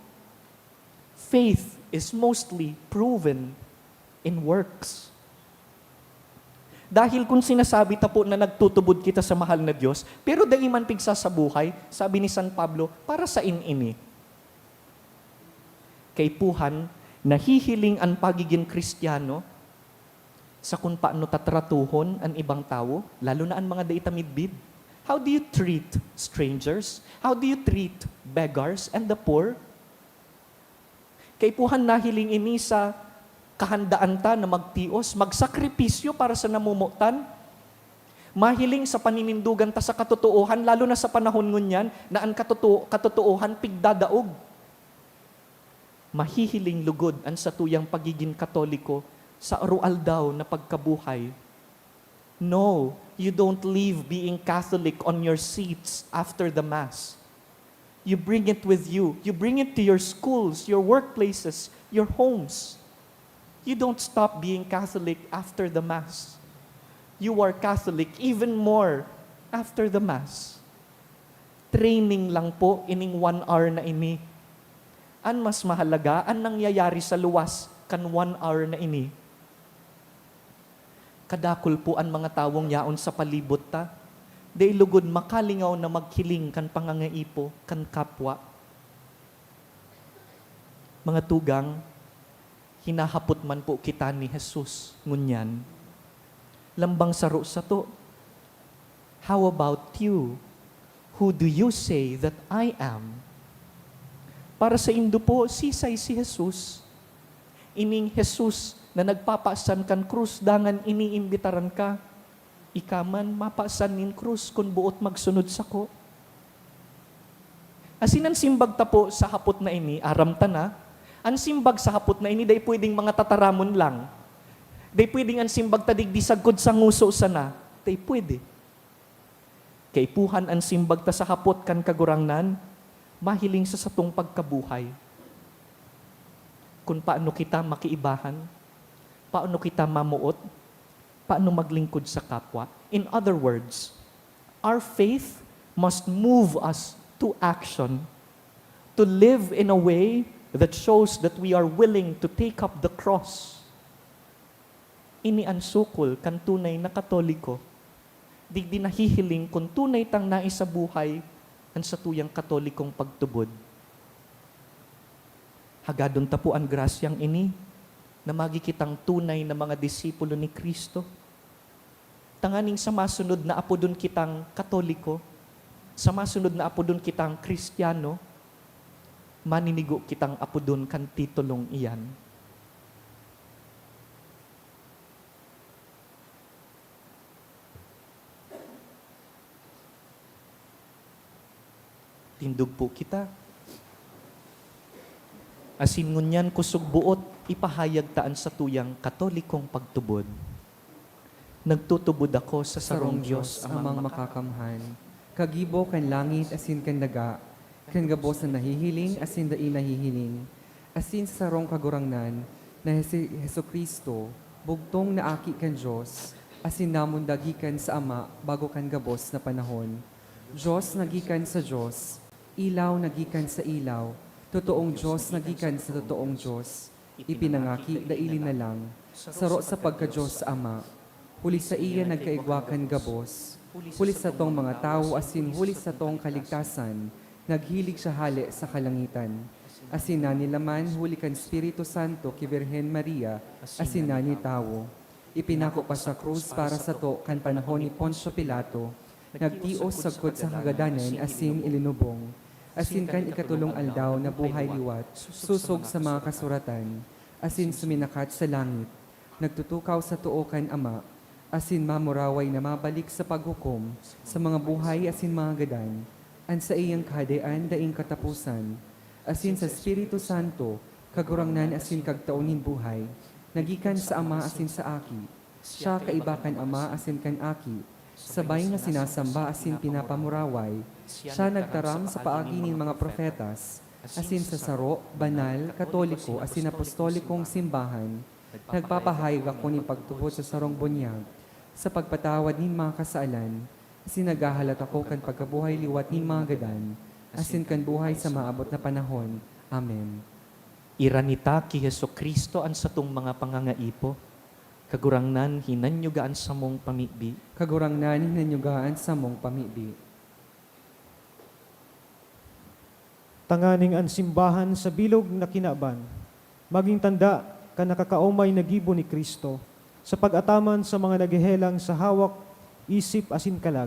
Faith is mostly proven in works. Dahil kun sinasabi ta po na nagtutubod kita sa mahal na Diyos, pero dai man pigsasabuhay, sabi ni San Pablo, "Para saen ini?" Kaipuhan, Nahihiling an pagigin Kristiyano sa kun paano tatratuhon an ibang tawo, lalo na an mga dai ta midbid. How do you treat strangers? How do you treat beggars and the poor? Kaipuhan nahiling ini sa kahandaan ta na magtios, magsakripisyo para sa namomotan. Mahiling sa paninindogan ta sa katotoohan, lalo na sa panahon ngunyan na an katoto-, katotoohan pigdadaog. Mahihiling lugod an satuyang pagigin Katoliko sa aroaldaw na pagkabuhay. No, you don't leave being Catholic on your seats after the Mass. You bring it with you. You bring it to your schools, your workplaces, your homes. You don't stop being Catholic after the Mass. You are Catholic even more after the Mass. Training lang po ining one hour na ini. An mas mahalaga, an nangyayari sa luwas kan one hour na ini. Kadakul po an mga tawong yaon sa palibot ta. Dai lugod makalingaw na maghiling kan pangangaipo kan kapwa. Mga tugang, hinahapot man po kita ni Jesus ngunyan. Lambang saro sato, "How about you? Who do you say that I am?" Para saindo po, sisay si Jesus? Ining Jesus na nagpapasan kan krus dangan iniimbitaran ka, ika man mapasan nin krus kun boot magsunod sako. Asin an simbag ta po sa hapot na ini, aram ta na, an simbag sa hapot na ini dai pwedeng mga tataramon lang. Dai pwedeng an simbag ta digdi sagkod sa ngoso sana. Dai pwede. Kaipuhan an simbag ta sa hapot kan Kagurangnan, mahiling sa satong pagkabuhay. Kun paano kita makiibahan, paano kita mamoot, paano maglingkod sa kapwa. In other words, our faith must move us to action, to live in a way that shows that we are willing to take up the cross. Ini an sukol kan tunay na Katoliko. Digdi nahihiling kun tunay tang naisabuhay an satuyang Katolikong pagtubod. Hagadon ta po an grasyang ini na magi kitang tunay na mga disipulo ni Cristo. Tanganing sa masunod na apodon kitang Katoliko, sa masunod na apodon kitang Kristiyano, maninigo kitang apodon kan titulong iyan. Tindog po kita. Asin ngunyan kusog boot ipahayag ta an satuyang Katolikong pagtubod. Nagtutubod ako sa sarong Diyos, Amang Makakamhan, kagibo kan langit asin kan daga, kan gabos na nahihiling asin dai nahihiling, asin sa sarong Kagurangnan na si Jesu-Cristo, bugtong na Aki kan Dios, asin namundag gikan sa Ama bago kan gabos na panahon. Dios na gikan sa Dios, ilaw na gikan sa ilaw, totoong Dios na gikan sa totoong Dios, ipinangaki daili na lang, saro sa pagka-Dios sa Ama. Huli saiya nagkaigwa kan gabos, huli satong mga tawo asin huli satong kaligtasan, naghilig siya hale sa kalangitan. Asin nanilaman huli kan Espiritu Santo ki Birhen Maria, asin nanitawo. Ipinako pa sa krus para sato kan panahon ni Poncio Pilato, nagtios sagkod sa kagadanan asin ilinubong. Asin kan ikatolong aldaw nabuhay liwat, sosog sa mga kasuratan, asin suminakat sa langit. Nagtutukaw sa too kan Ama, asin mamuraway na mabalik sa paghukom sa mga buhay asin mga gadan. An saiyang Kahadean daing kataposan, asin sa Espiritu Santo, Kagurangnan asin Kagtao nin buhay, na gikan sa Ama asin sa Aki. Siya kaiba kan Ama asin kan Aki, sabay na sinasamba asin pinapamuraway. Siya nagtaram sa paagi nin mga propetas, asin sa saro, banal, katoliko, asin apostolikong simbahan. Nagpapahayag ako nin pagtubod sa sarong bunyag, sa pagpatawad nin mga kasalan, asin naghahalat ako kan pagkabuhay liwat nin mga gadan, asin kan buhay sa maabot na panahon. Amen. Iranita ki Jesu-Cristo an satong mga pangangaipo. Kagurangnan, hinanyuga an samong pamibi. Kagurangnan, hinanyuga an samong pamibi. Tanganing an simbahan sa bilog na kinaban Magin tanda kan nakakaomay na gibo ni Cristo, sa pag-ataman sa mga naghehelang sa hawak, isip asin kalag,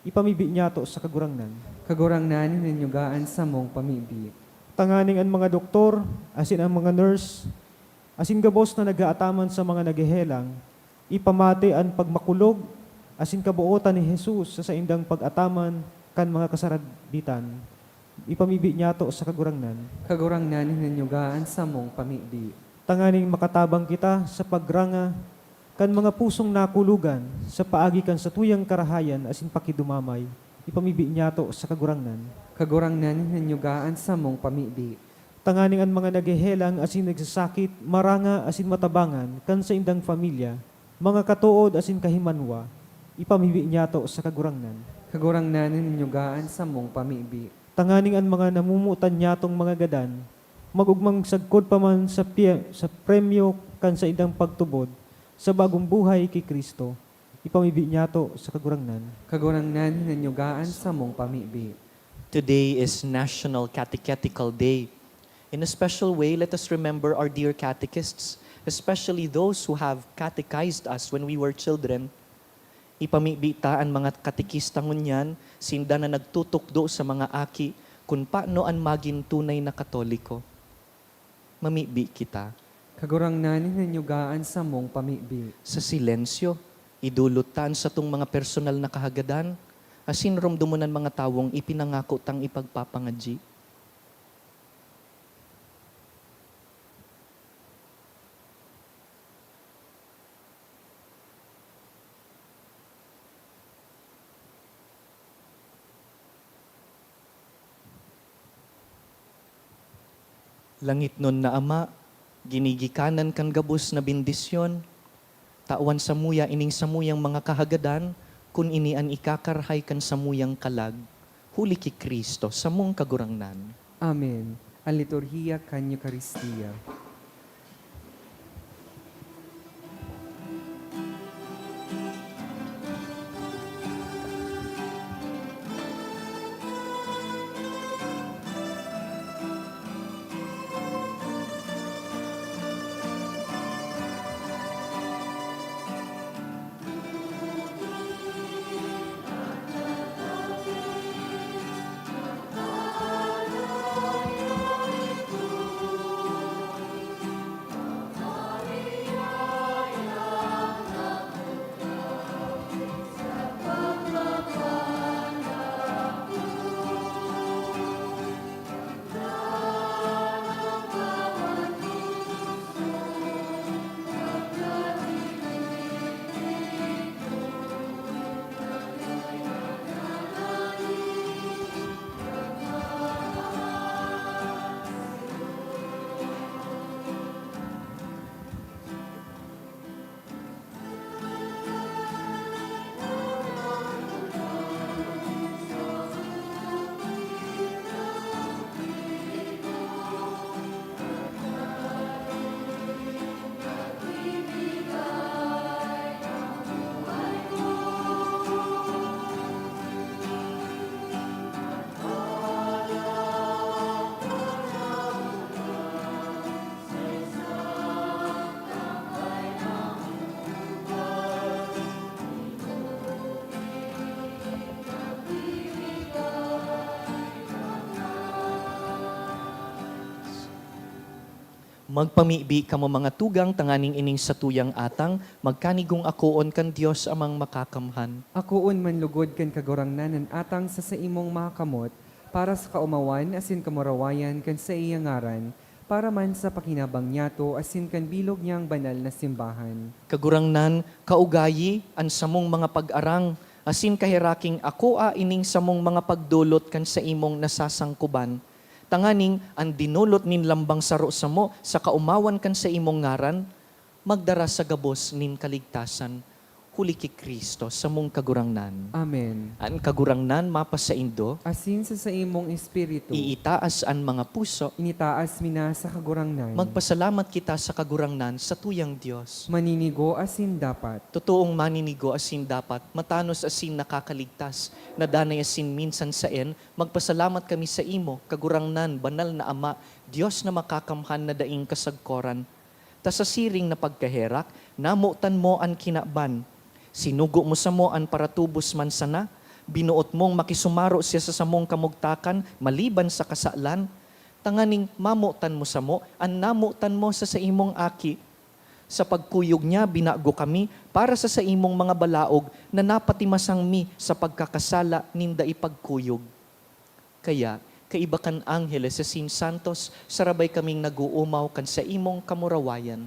ipamibi niyato sa Kagurangnan. Kagurangnan, hinanyuga an samong pamibi. Tanganing an mga doktor asin an mga nurse, asin gabos na nag-aataman sa mga naghehelang, ipamate an pagmakulog asin kabootan ni Jesus sa saindang pag-ataman kan mga kasaraditan, ipamibi niyato sa Kagurangnan. Kagurangnan, hinanyuga an samong pamibi. Tanganing makatabang kita sa pagranga kan mga pusong nakulogan sa paagi kan satuyang karahayan asin pakidumamay, ipamibi niyato sa Kagurangnan. Kagurangnan, hinanyuga an samong pamibi. Tanganing an mga naghehelang asin nagsasakit, maranga asin matabangan kan saindang pamilya, mga katood asin kahimanwa, ipamibi niyato sa Kagurangnan. Kagurangnan, hinanyuga an samong pamibi. Tanganing an mga namumutan niyatong mga gadan, mag-ogmang sagkod pa man sa pie-, sa premyo kan saindang pagtubod sa bagong buhay ki Cristo, ipamibi niyato sa Kagurangnan. Kagurangnan, hinanyuga an samong pamibi. Today is National Catechetical Day. In a special way, let us remember our dear catechists, especially those who have catechized us when we were children. Ipamibi ta an mga katekista ngunyan, sinda na nagtutukdo sa mga aki kun paano an magin tunay na Katoliko. Mamibi kita. Kagurangnan, hinanyuga an samong pamibi. Sa silensyo, idolot ta an satong mga personal na kahagadan, asin romdomon an mga tawong ipinangako tang ipagpapangadyi. Langitnon na Ama, ginigikanan kan gabos na bendisyon, tawan samuya ining samuyang mga kahagadan, kun ini an ikakarahay kan samuyang kalag, huli ki Cristo, samong Kagurangnan. Amen. An liturhiya kan Eukaristia. Magpamibi kamo, mga tugang, tanganing ining satuyang atang magkanigong akoon kan Dios Amang Makakamhan. Akoon man lugod kan Kagurangnan an atang sa saimong makakamot, para sa kaomawan asin kamurawayan kan saiyang ngaran, para man sa pakinabang niyato asin kan bilog niyang banal na simbahan. Kagurangnan, kaugayi an samong mga pag-arang, asin kaheraking akoa ining samong mga pagdolot kan saimong nasasangkoban, tanganing an dinolot nin lambang saro samo sa kaomawan kan saimong ngaran, magdara sa gabos nin kaligtasan. Huli ki Cristo, samong Kagurangnan. Amen. An Kagurangnan mapasaindo. Asin sa saimong espiritu. Iitaas an mga puso. Initaas mi na sa Kagurangnan. Magpasalamat kita sa Kagurangnan, satuyang Dios. Maninigo asin dapat. Totoong maninigo asin dapat, matanos asin nakakaligtas, na danay asin minsan saen, magpasalamat kami saimo, Kagurangnan, Banal na Ama, Dios na makakamhan na daing kasagkoran. Ta sa siring na pagkaherak, namotan mo an kinaban. Sinugo mo samo an paratubos man sana, binoot mong makisumaro siya sa samong kamugtakan maliban sa kasalan, tanganing mamotan mo samo an namotan mo sa saimong Aki. Sa pagkuyog niya, binago kami para sa saimong mga balaog na napatimasang mi sa pagkakasala nin dai pagkuyog. Kaya, kaiba kan angheles asin santos, sarabay kaming nag-oomaw kan saimong kamurawayan.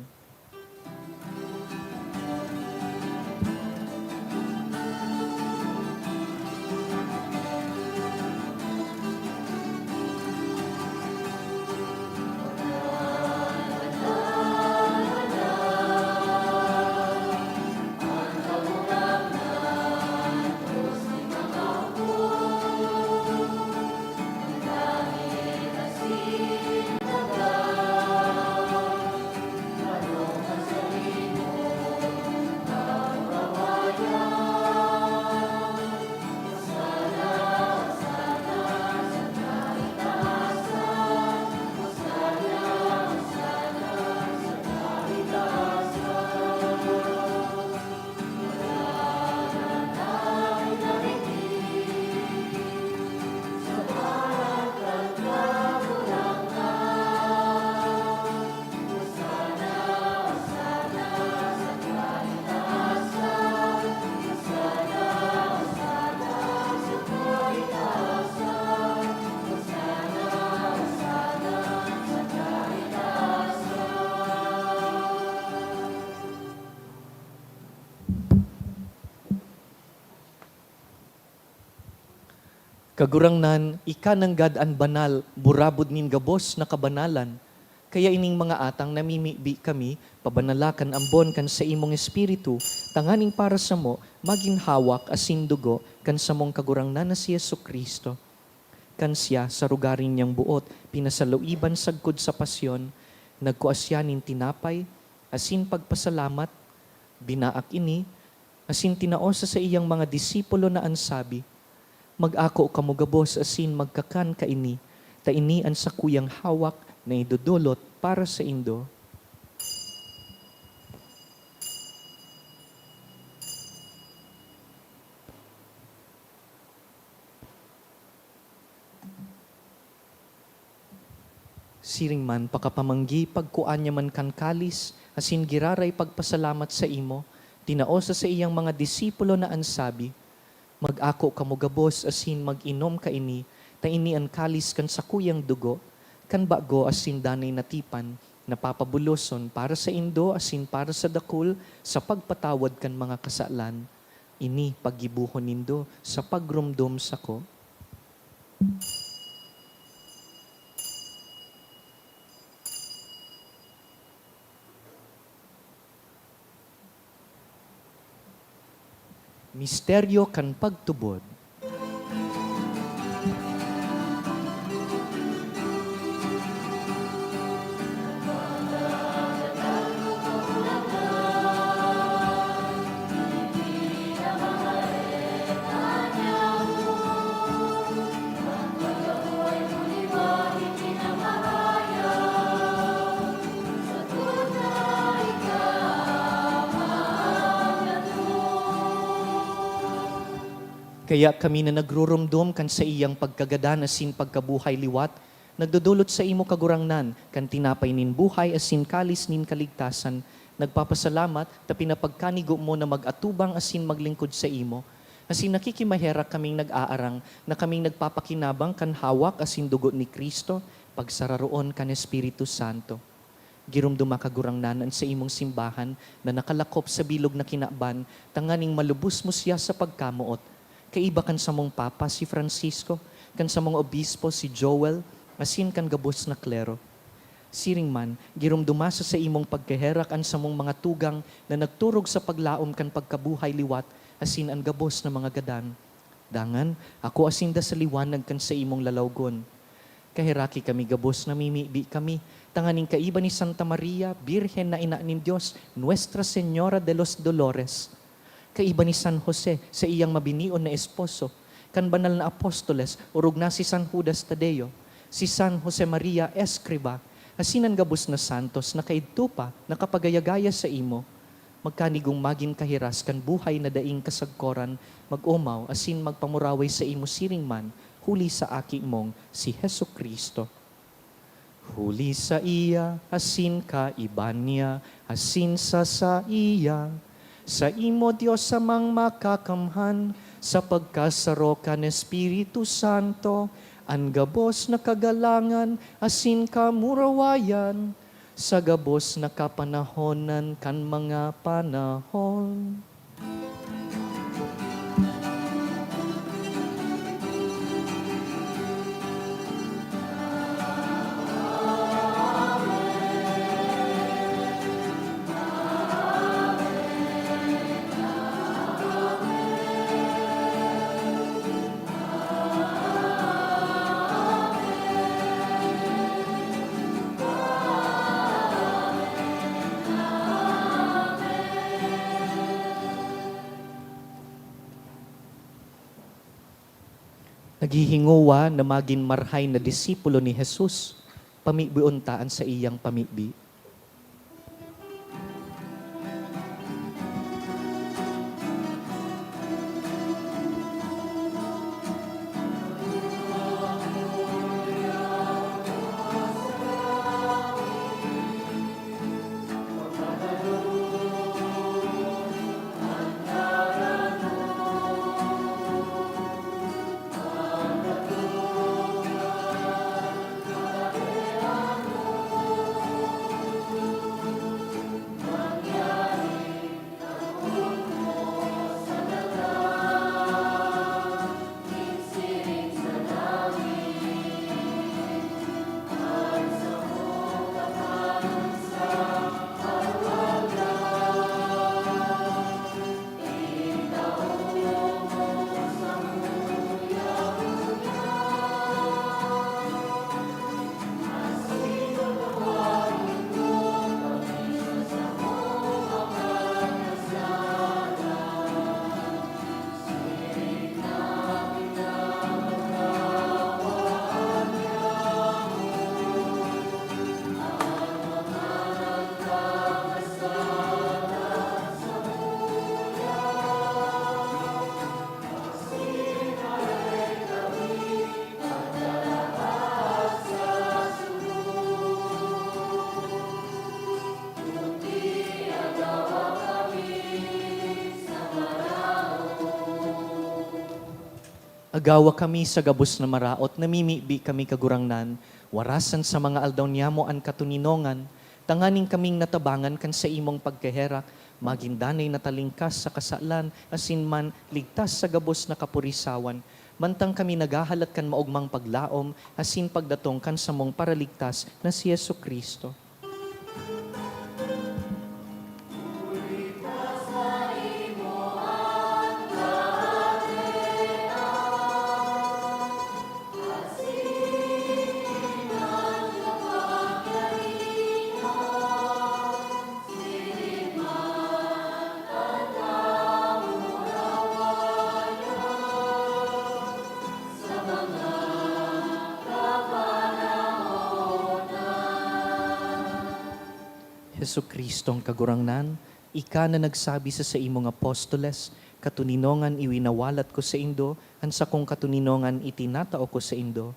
Kagurangnan, ika nanggad an banal, burabod nin gabos na kabanalan. Kaya ining mga atang namimibi kami, pabanala kan ambon kan saimong Espiritu, tanganing para samo magin hawak asin dugo kan samong Kagurangnan na si Jesu-Cristo. Kan siya, sa rugaring niyang boot, pinasaluiban sagkod sa pasyon, nagkua siya nin tinapay, asin pagpasalamat, binaak ini, asin tinao sa saiyang mga disipulo na an sabi, "Mag-ako kamo gabos asin magkakan kaini, ta ini an sakuyang hawak na idodolot para saindo." Siring man, pakapamanggi, pagkua niya man kan kalis, asin giraray pagpasalamat saimo, tinao sa saiyang mga disipulo na an sabi, "Mag-ako kamo gabos asin mag-inom kaini, ta ini an kalis kan sakuyang dugo, kan bago asin danay na tipan, na papabuloson para saindo asin para sa dakul sa pagpatawad kan mga kasalan. Ini paggibohon nindo sa pagromdom sako." Misteryo kan pagtubod. Kaya kami na nagruromdom kan saiyang pagkagadan asin pagkabuhay liwat, nagdodolot saimo, Kagurangnan, kan tinapay nin buhay asin kalis nin kaligtasan, nagpapasalamat ta pinapagkanigo mo na mag-atubang asin maglingkod saimo. Asin nakikimaherak kaming nag-aarang na kaming nagpapakinabang kan hawak asin dugo ni Cristo, pagsararoon kan Espiritu Santo. Giromdoma, Kagurangnan, an saimong simbahan na nakalakop sa bilog na kinaban, tanganing malubos mo siya sa pagkamoot, kaiba kan samong Papa, si Francisco, kan samong Obispo, si Joel, asin kan gabos na klero. Siring man, giromdoma sa saimong pagkaherak an samong mga tugang na nagturog sa paglaom kan pagkabuhay liwat asin an gabos na mga gadan. Dangan, ako asinda sa liwanag kan saimong lalawgon. Kaheraki kami gabos, namimibi kami, tanganing kaiba ni Santa Maria, Birhen na Ina nin Dios, Nuestra Señora de los Dolores, kaiba ni San Jose, saiyang mabinion na esposo, kan banal na apostoles, orog na si San Judas Tadeo, si San Jose Maria Escriva, asin an gabos na santos na kaidto pa nakapagaya-gaya saimo, magkanigong magin kahiras kan buhay na daing kasagkoran, mag-omaw asin magpamuraway saimo siring man, huli sa Aki mong si Jesu-Cristo. Huli saiya, asin kaiba niya, asin sa saiya, saimo, Dios Amang Makakamhan, sa pagkasaro kan Espiritu Santo, an gabos na kagalangan asin kamurawayan, sa gabos na kapanahonan kan mga panahon. Naghihingowa na magin marahay na disipulo ni Jesus, pamibion ta an saiyang pamibi. Agawa kami sa gabos na maraot, namimibi kami, Kagurangnan, warasan sa mga aldaw niyamo an katoninongan, tanganing kaming natabangan kan saimong pagkaherak, magin danay na talingkas sa kasalan, asin man ligtas sa gabos na kapurisawan, mantang kami naghahalat kan maogmang paglaom asin pagdatong kan samong Paraligtas na si Jesu-Cristo. Jesu-Cristong Kagurangnan, ika na nagsabi sa saimong apostoles, "Katoninongan iwinawalat ko saindo, an sakong katoninongan itinatao ko saindo."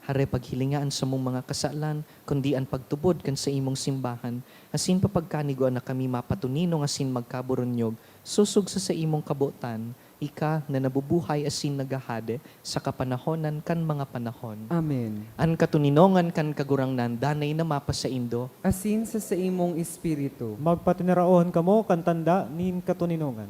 Hare paghilinga an samong mga kasalan, kundi an pagtubod kan saimong simbahan, asin papagkanigoan na kami mapatoninong asin magkaburunyog, sosog sa saimong kabotan, ika na nabubuhay asin naghahade sa kapanahonan kan mga panahon. Amen. An katoninongan kan Kagurangnan danay na mapasaindo. Asin sa saimong espiritu. Magpatinaraon kamo kan tanda nin katoninongan.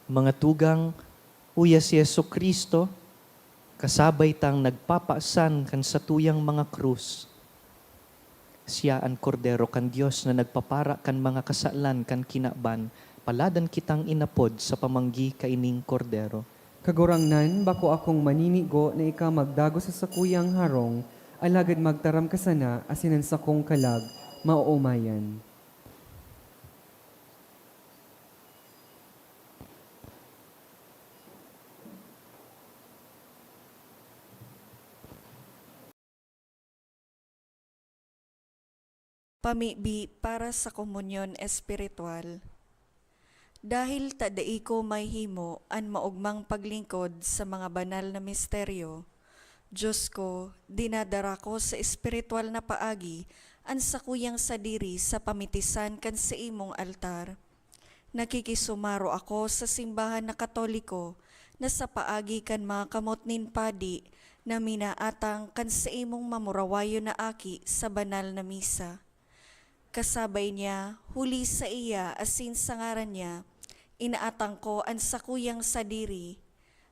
Mga tugang, uya si Jesu-Cristo, kasabay tang nagpapasan kan satuyang mga krus. Siya an Kordero kan Dios na nagpapara kan mga kasalan kan kinaban, paladan kitang inapod sa pamanggi kaining Kordero. Kagurangnan, bako akong maninigo na ika magdagos sa sakuyang harong, alagad magtaram ka sana asin an sakong kalag maoomayan. Pamibi para sa komunyon espiritual. Dahil ta dai ko mahimo an maogmang paglingkod sa mga banal na misteryo, Dios ko, dinadara ko sa espiritual na paagi an sakuyang sadiri sa pamitisan kan saimong altar. Nakikisumaro ako sa simbahan na Katoliko na sa paagi kan mga kamot nin padi na minaatang kan saimong mamurawayon na aki sa banal na misa. Kasabay niya, huli saiya asin sa ngaran niya, inaatang ko an sakuyang sadiri.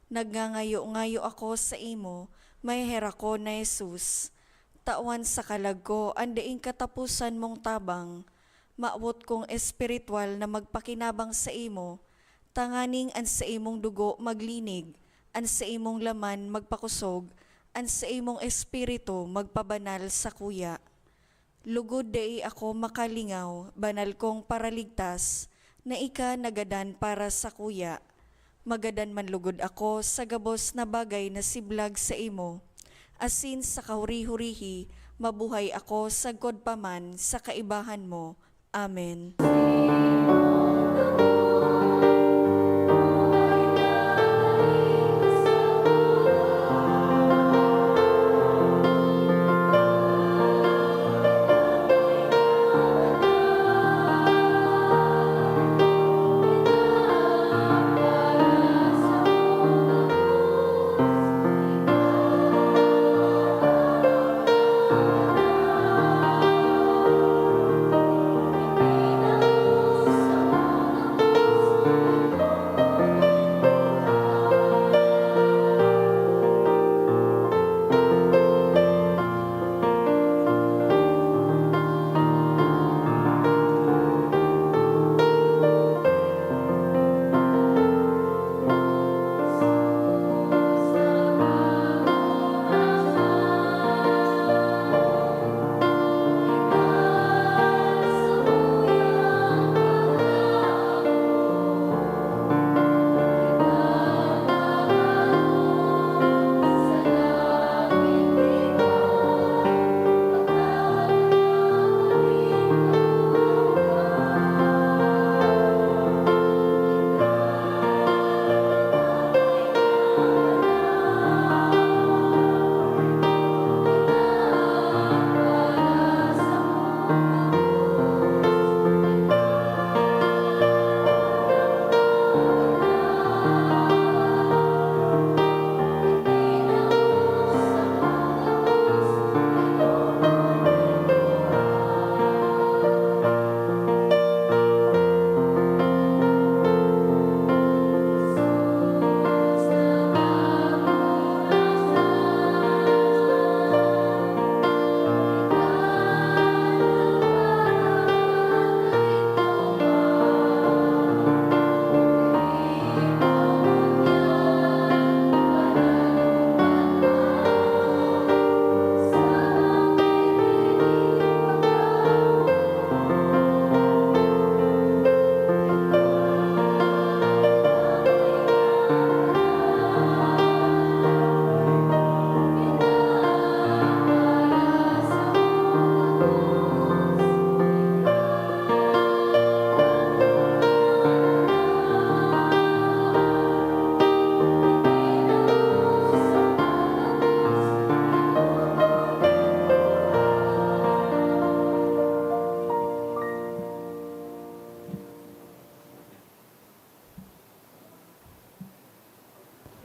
Nagngangayo-ngayo ako saimo, maheherak ko na Jesus. Tawan sa kalag ko an daing kataposan mong tabang. Mawot kong espiritual na magpakinabang saimo, tanganing an saimong dugo maglinig, an saimong laman magpakosog, an saimong espiritu magpabanal sakuya. Lugod dai ako makalingaw, banal kong Paraligtas, na ika nagadan para sakuya. Magadan man lugod ako sa gabos na bagay na siblag saimo, asin sa kahuri-hurihi mabuhay ako sagkod pa man sa kaibahan mo. Amen.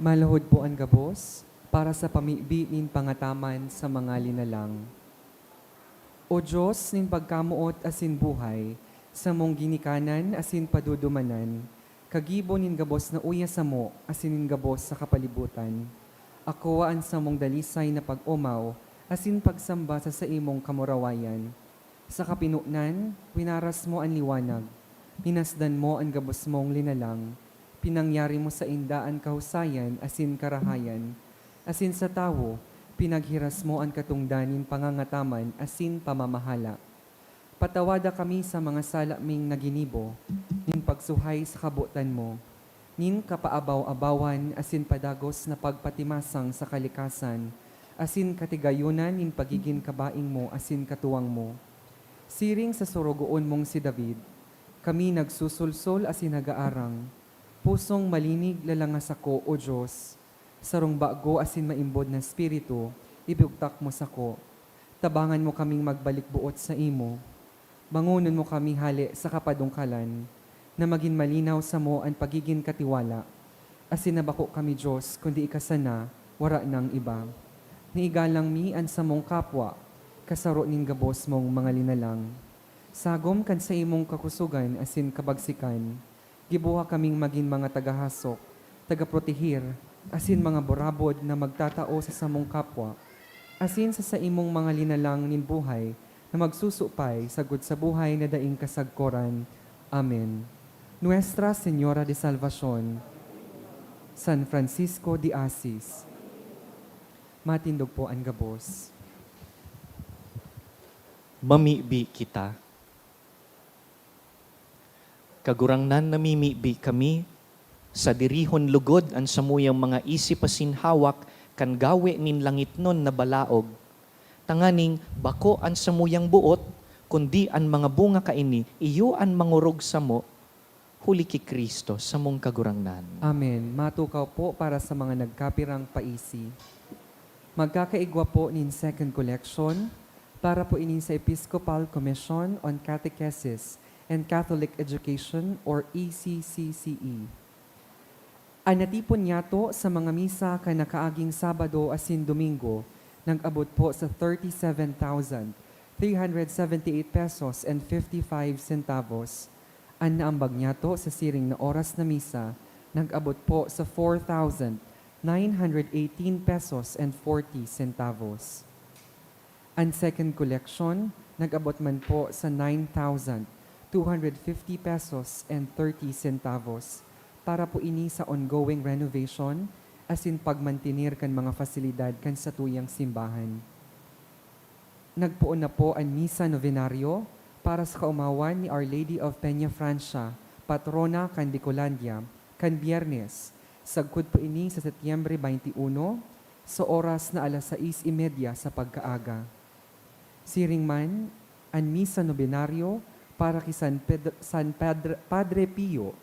Maluhod po an gabos para sa pamibi nin pangataman sa mga linalang. O Dios nin pagkamoot asin buhay, samong ginikanan asin padudumanan, Kagibo nin gabos na uya samo asin nin gabos sa kapalibutan. Akoa an samong dalisay na pag-omaw asin pagsamba sa saimong kamurawayan. Sa kapinonan, winaras mo an liwanag. Hinasdan mo an gabos mong linalang. Pinangyari mo sainda an kahusayan asin karahayan. Asin sa tawo, pinaghiras mo an katongdan nin pangangataman asin pamamahala. Patawada kami sa mga sala ming naginibo, nin pagsuhay sa kabotan mo, nin kapaabaw-abawan asin padagos na pagpatimasang sa kalikasan, asin katigayonan nin pagigin kabaing mo asin katuwang mo. Siring sa sorogoon mong si David, kami nagsusulsol asin nag-aarang, pusong malinig lalanga sako, O Dios, sarong bago asin maimbod na espiritu, ibugtak mo sako. Tabangan mo kaming magbalik boot saimo. Bangonon mo kami hale sa kapadungkalan, na magin malinaw samo an pagigin katiwala, asin na bako kami Dios kundi ika sana, wara nang iba. Naigalang mi an samong kapwa, kasaro nin gabos mong mga linalang. Sagom kan saimong kakusogan asin kabagsikan, giboha kaming magin mga tagahasok, tagaprotehir, asin mga burabod na magtatao sa samong kapwa, asin sa saimong mga linalang nin buhay na magsusupay sagkod sa buhay na daing kasagkoran. Amen. Nuestra Señora de Salvacion, San Francisco de Assis. Matindog po an gabos. Mamibi kita. Kagurangnan, namimibi kami, sadirihon logod an samuyang mga isip asin hawak kan gawe nin langitnon na balaog, tanganing bako an samuyang boot, kundi an mga bunga kaini, iyo an mangorog samo, huli ki Cristo, samong Kagurangnan. Amen. Matukaw po para sa mga nagkapirang paisi. Magkakaigwa po nin second collection para po ini sa Episcopal Commission on Catechesis and Catholic Education or E C C C E. An natipon niyato sa mga misa kan nakaaging Sabado asin Domingo nag-abot po sa thirty-seven thousand three hundred seventy-eight pesos and fifty-five centavos. An naambag niyato sa siring na oras na misa nag-abot po sa four thousand nine hundred eighteen pesos and forty centavos. An second collection nag-abot man po sa nine thousand two hundred fifty pesos and thirty centavos para po ini sa ongoing renovation asin pagmantener kan mga fasilidad kan satuyang simbahan. Nagpoon na po an Misa Novenario para sa kaomawan ni Our Lady of Peña Francia, patrona kan Bicolandia, kan Biyernes, sagkod po ini sa Setyembre twenty-one, sa oras na alas sais y media sa pagkaaga. Siring man, an Misa Novenario para ki San Pedro, San Padre, Padre Pio,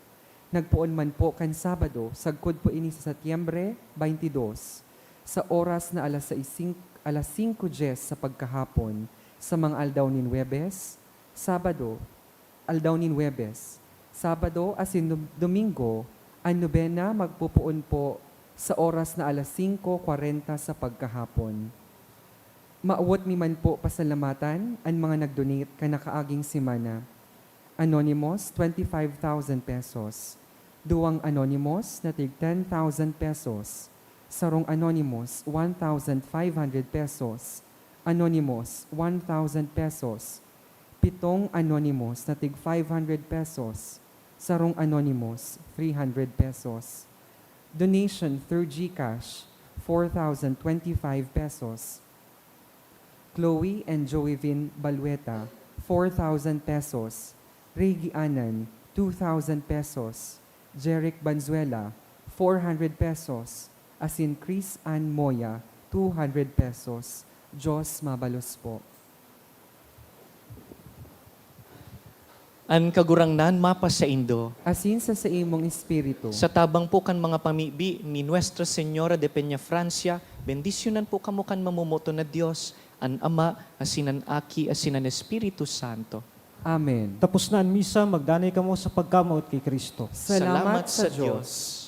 nagpoon man po kan Sabado, sagkod po ini sa Setyembre twenty-dos, sa oras na alas sais, alas singko dyes sa pagkahapon, sa mga aldaw nin Huwebes, Sabado, aldaw nin Huwebes, Sabado asin Dom-, Domingo, an nobena magpopoon po sa oras na alas singko kwarenta sa pagkahapon. Mawot mi man po pasalamatan an mga nag-donate kan nakaaging semana. Anonymous, twenty-five thousand pesos. Duwang anonymous na tig ten thousand pesos. Sarong anonymous, one thousand five hundred pesos. Anonymous, one thousand pesos. Pitong anonymous na tig five hundred pesos. Sarong anonymous, three hundred pesos. Donation through GCash, four thousand twenty-five pesos. Chloe and Joey Vin Balueta, four thousand pesos. Rey Gianan, two thousand pesos. Jeric Banzuela, four hundred pesos. Asin Chris Ann Moya, two hundred pesos. Diyos mabalos po. An Kagurangnan mapasaindo. Asin sa saimong espiritu. Sa tabang po kan mga pamibi ni Nuestra Señora de Peñafrancia, bendisyonan po kamo kan mamomoton na Dios, an Ama, asin an Aki, asin an Espiritu Santo. Amen. Tapos na an misa, magdanay kamo sa pagkamoot ki Cristo. Salamat sa Diyos.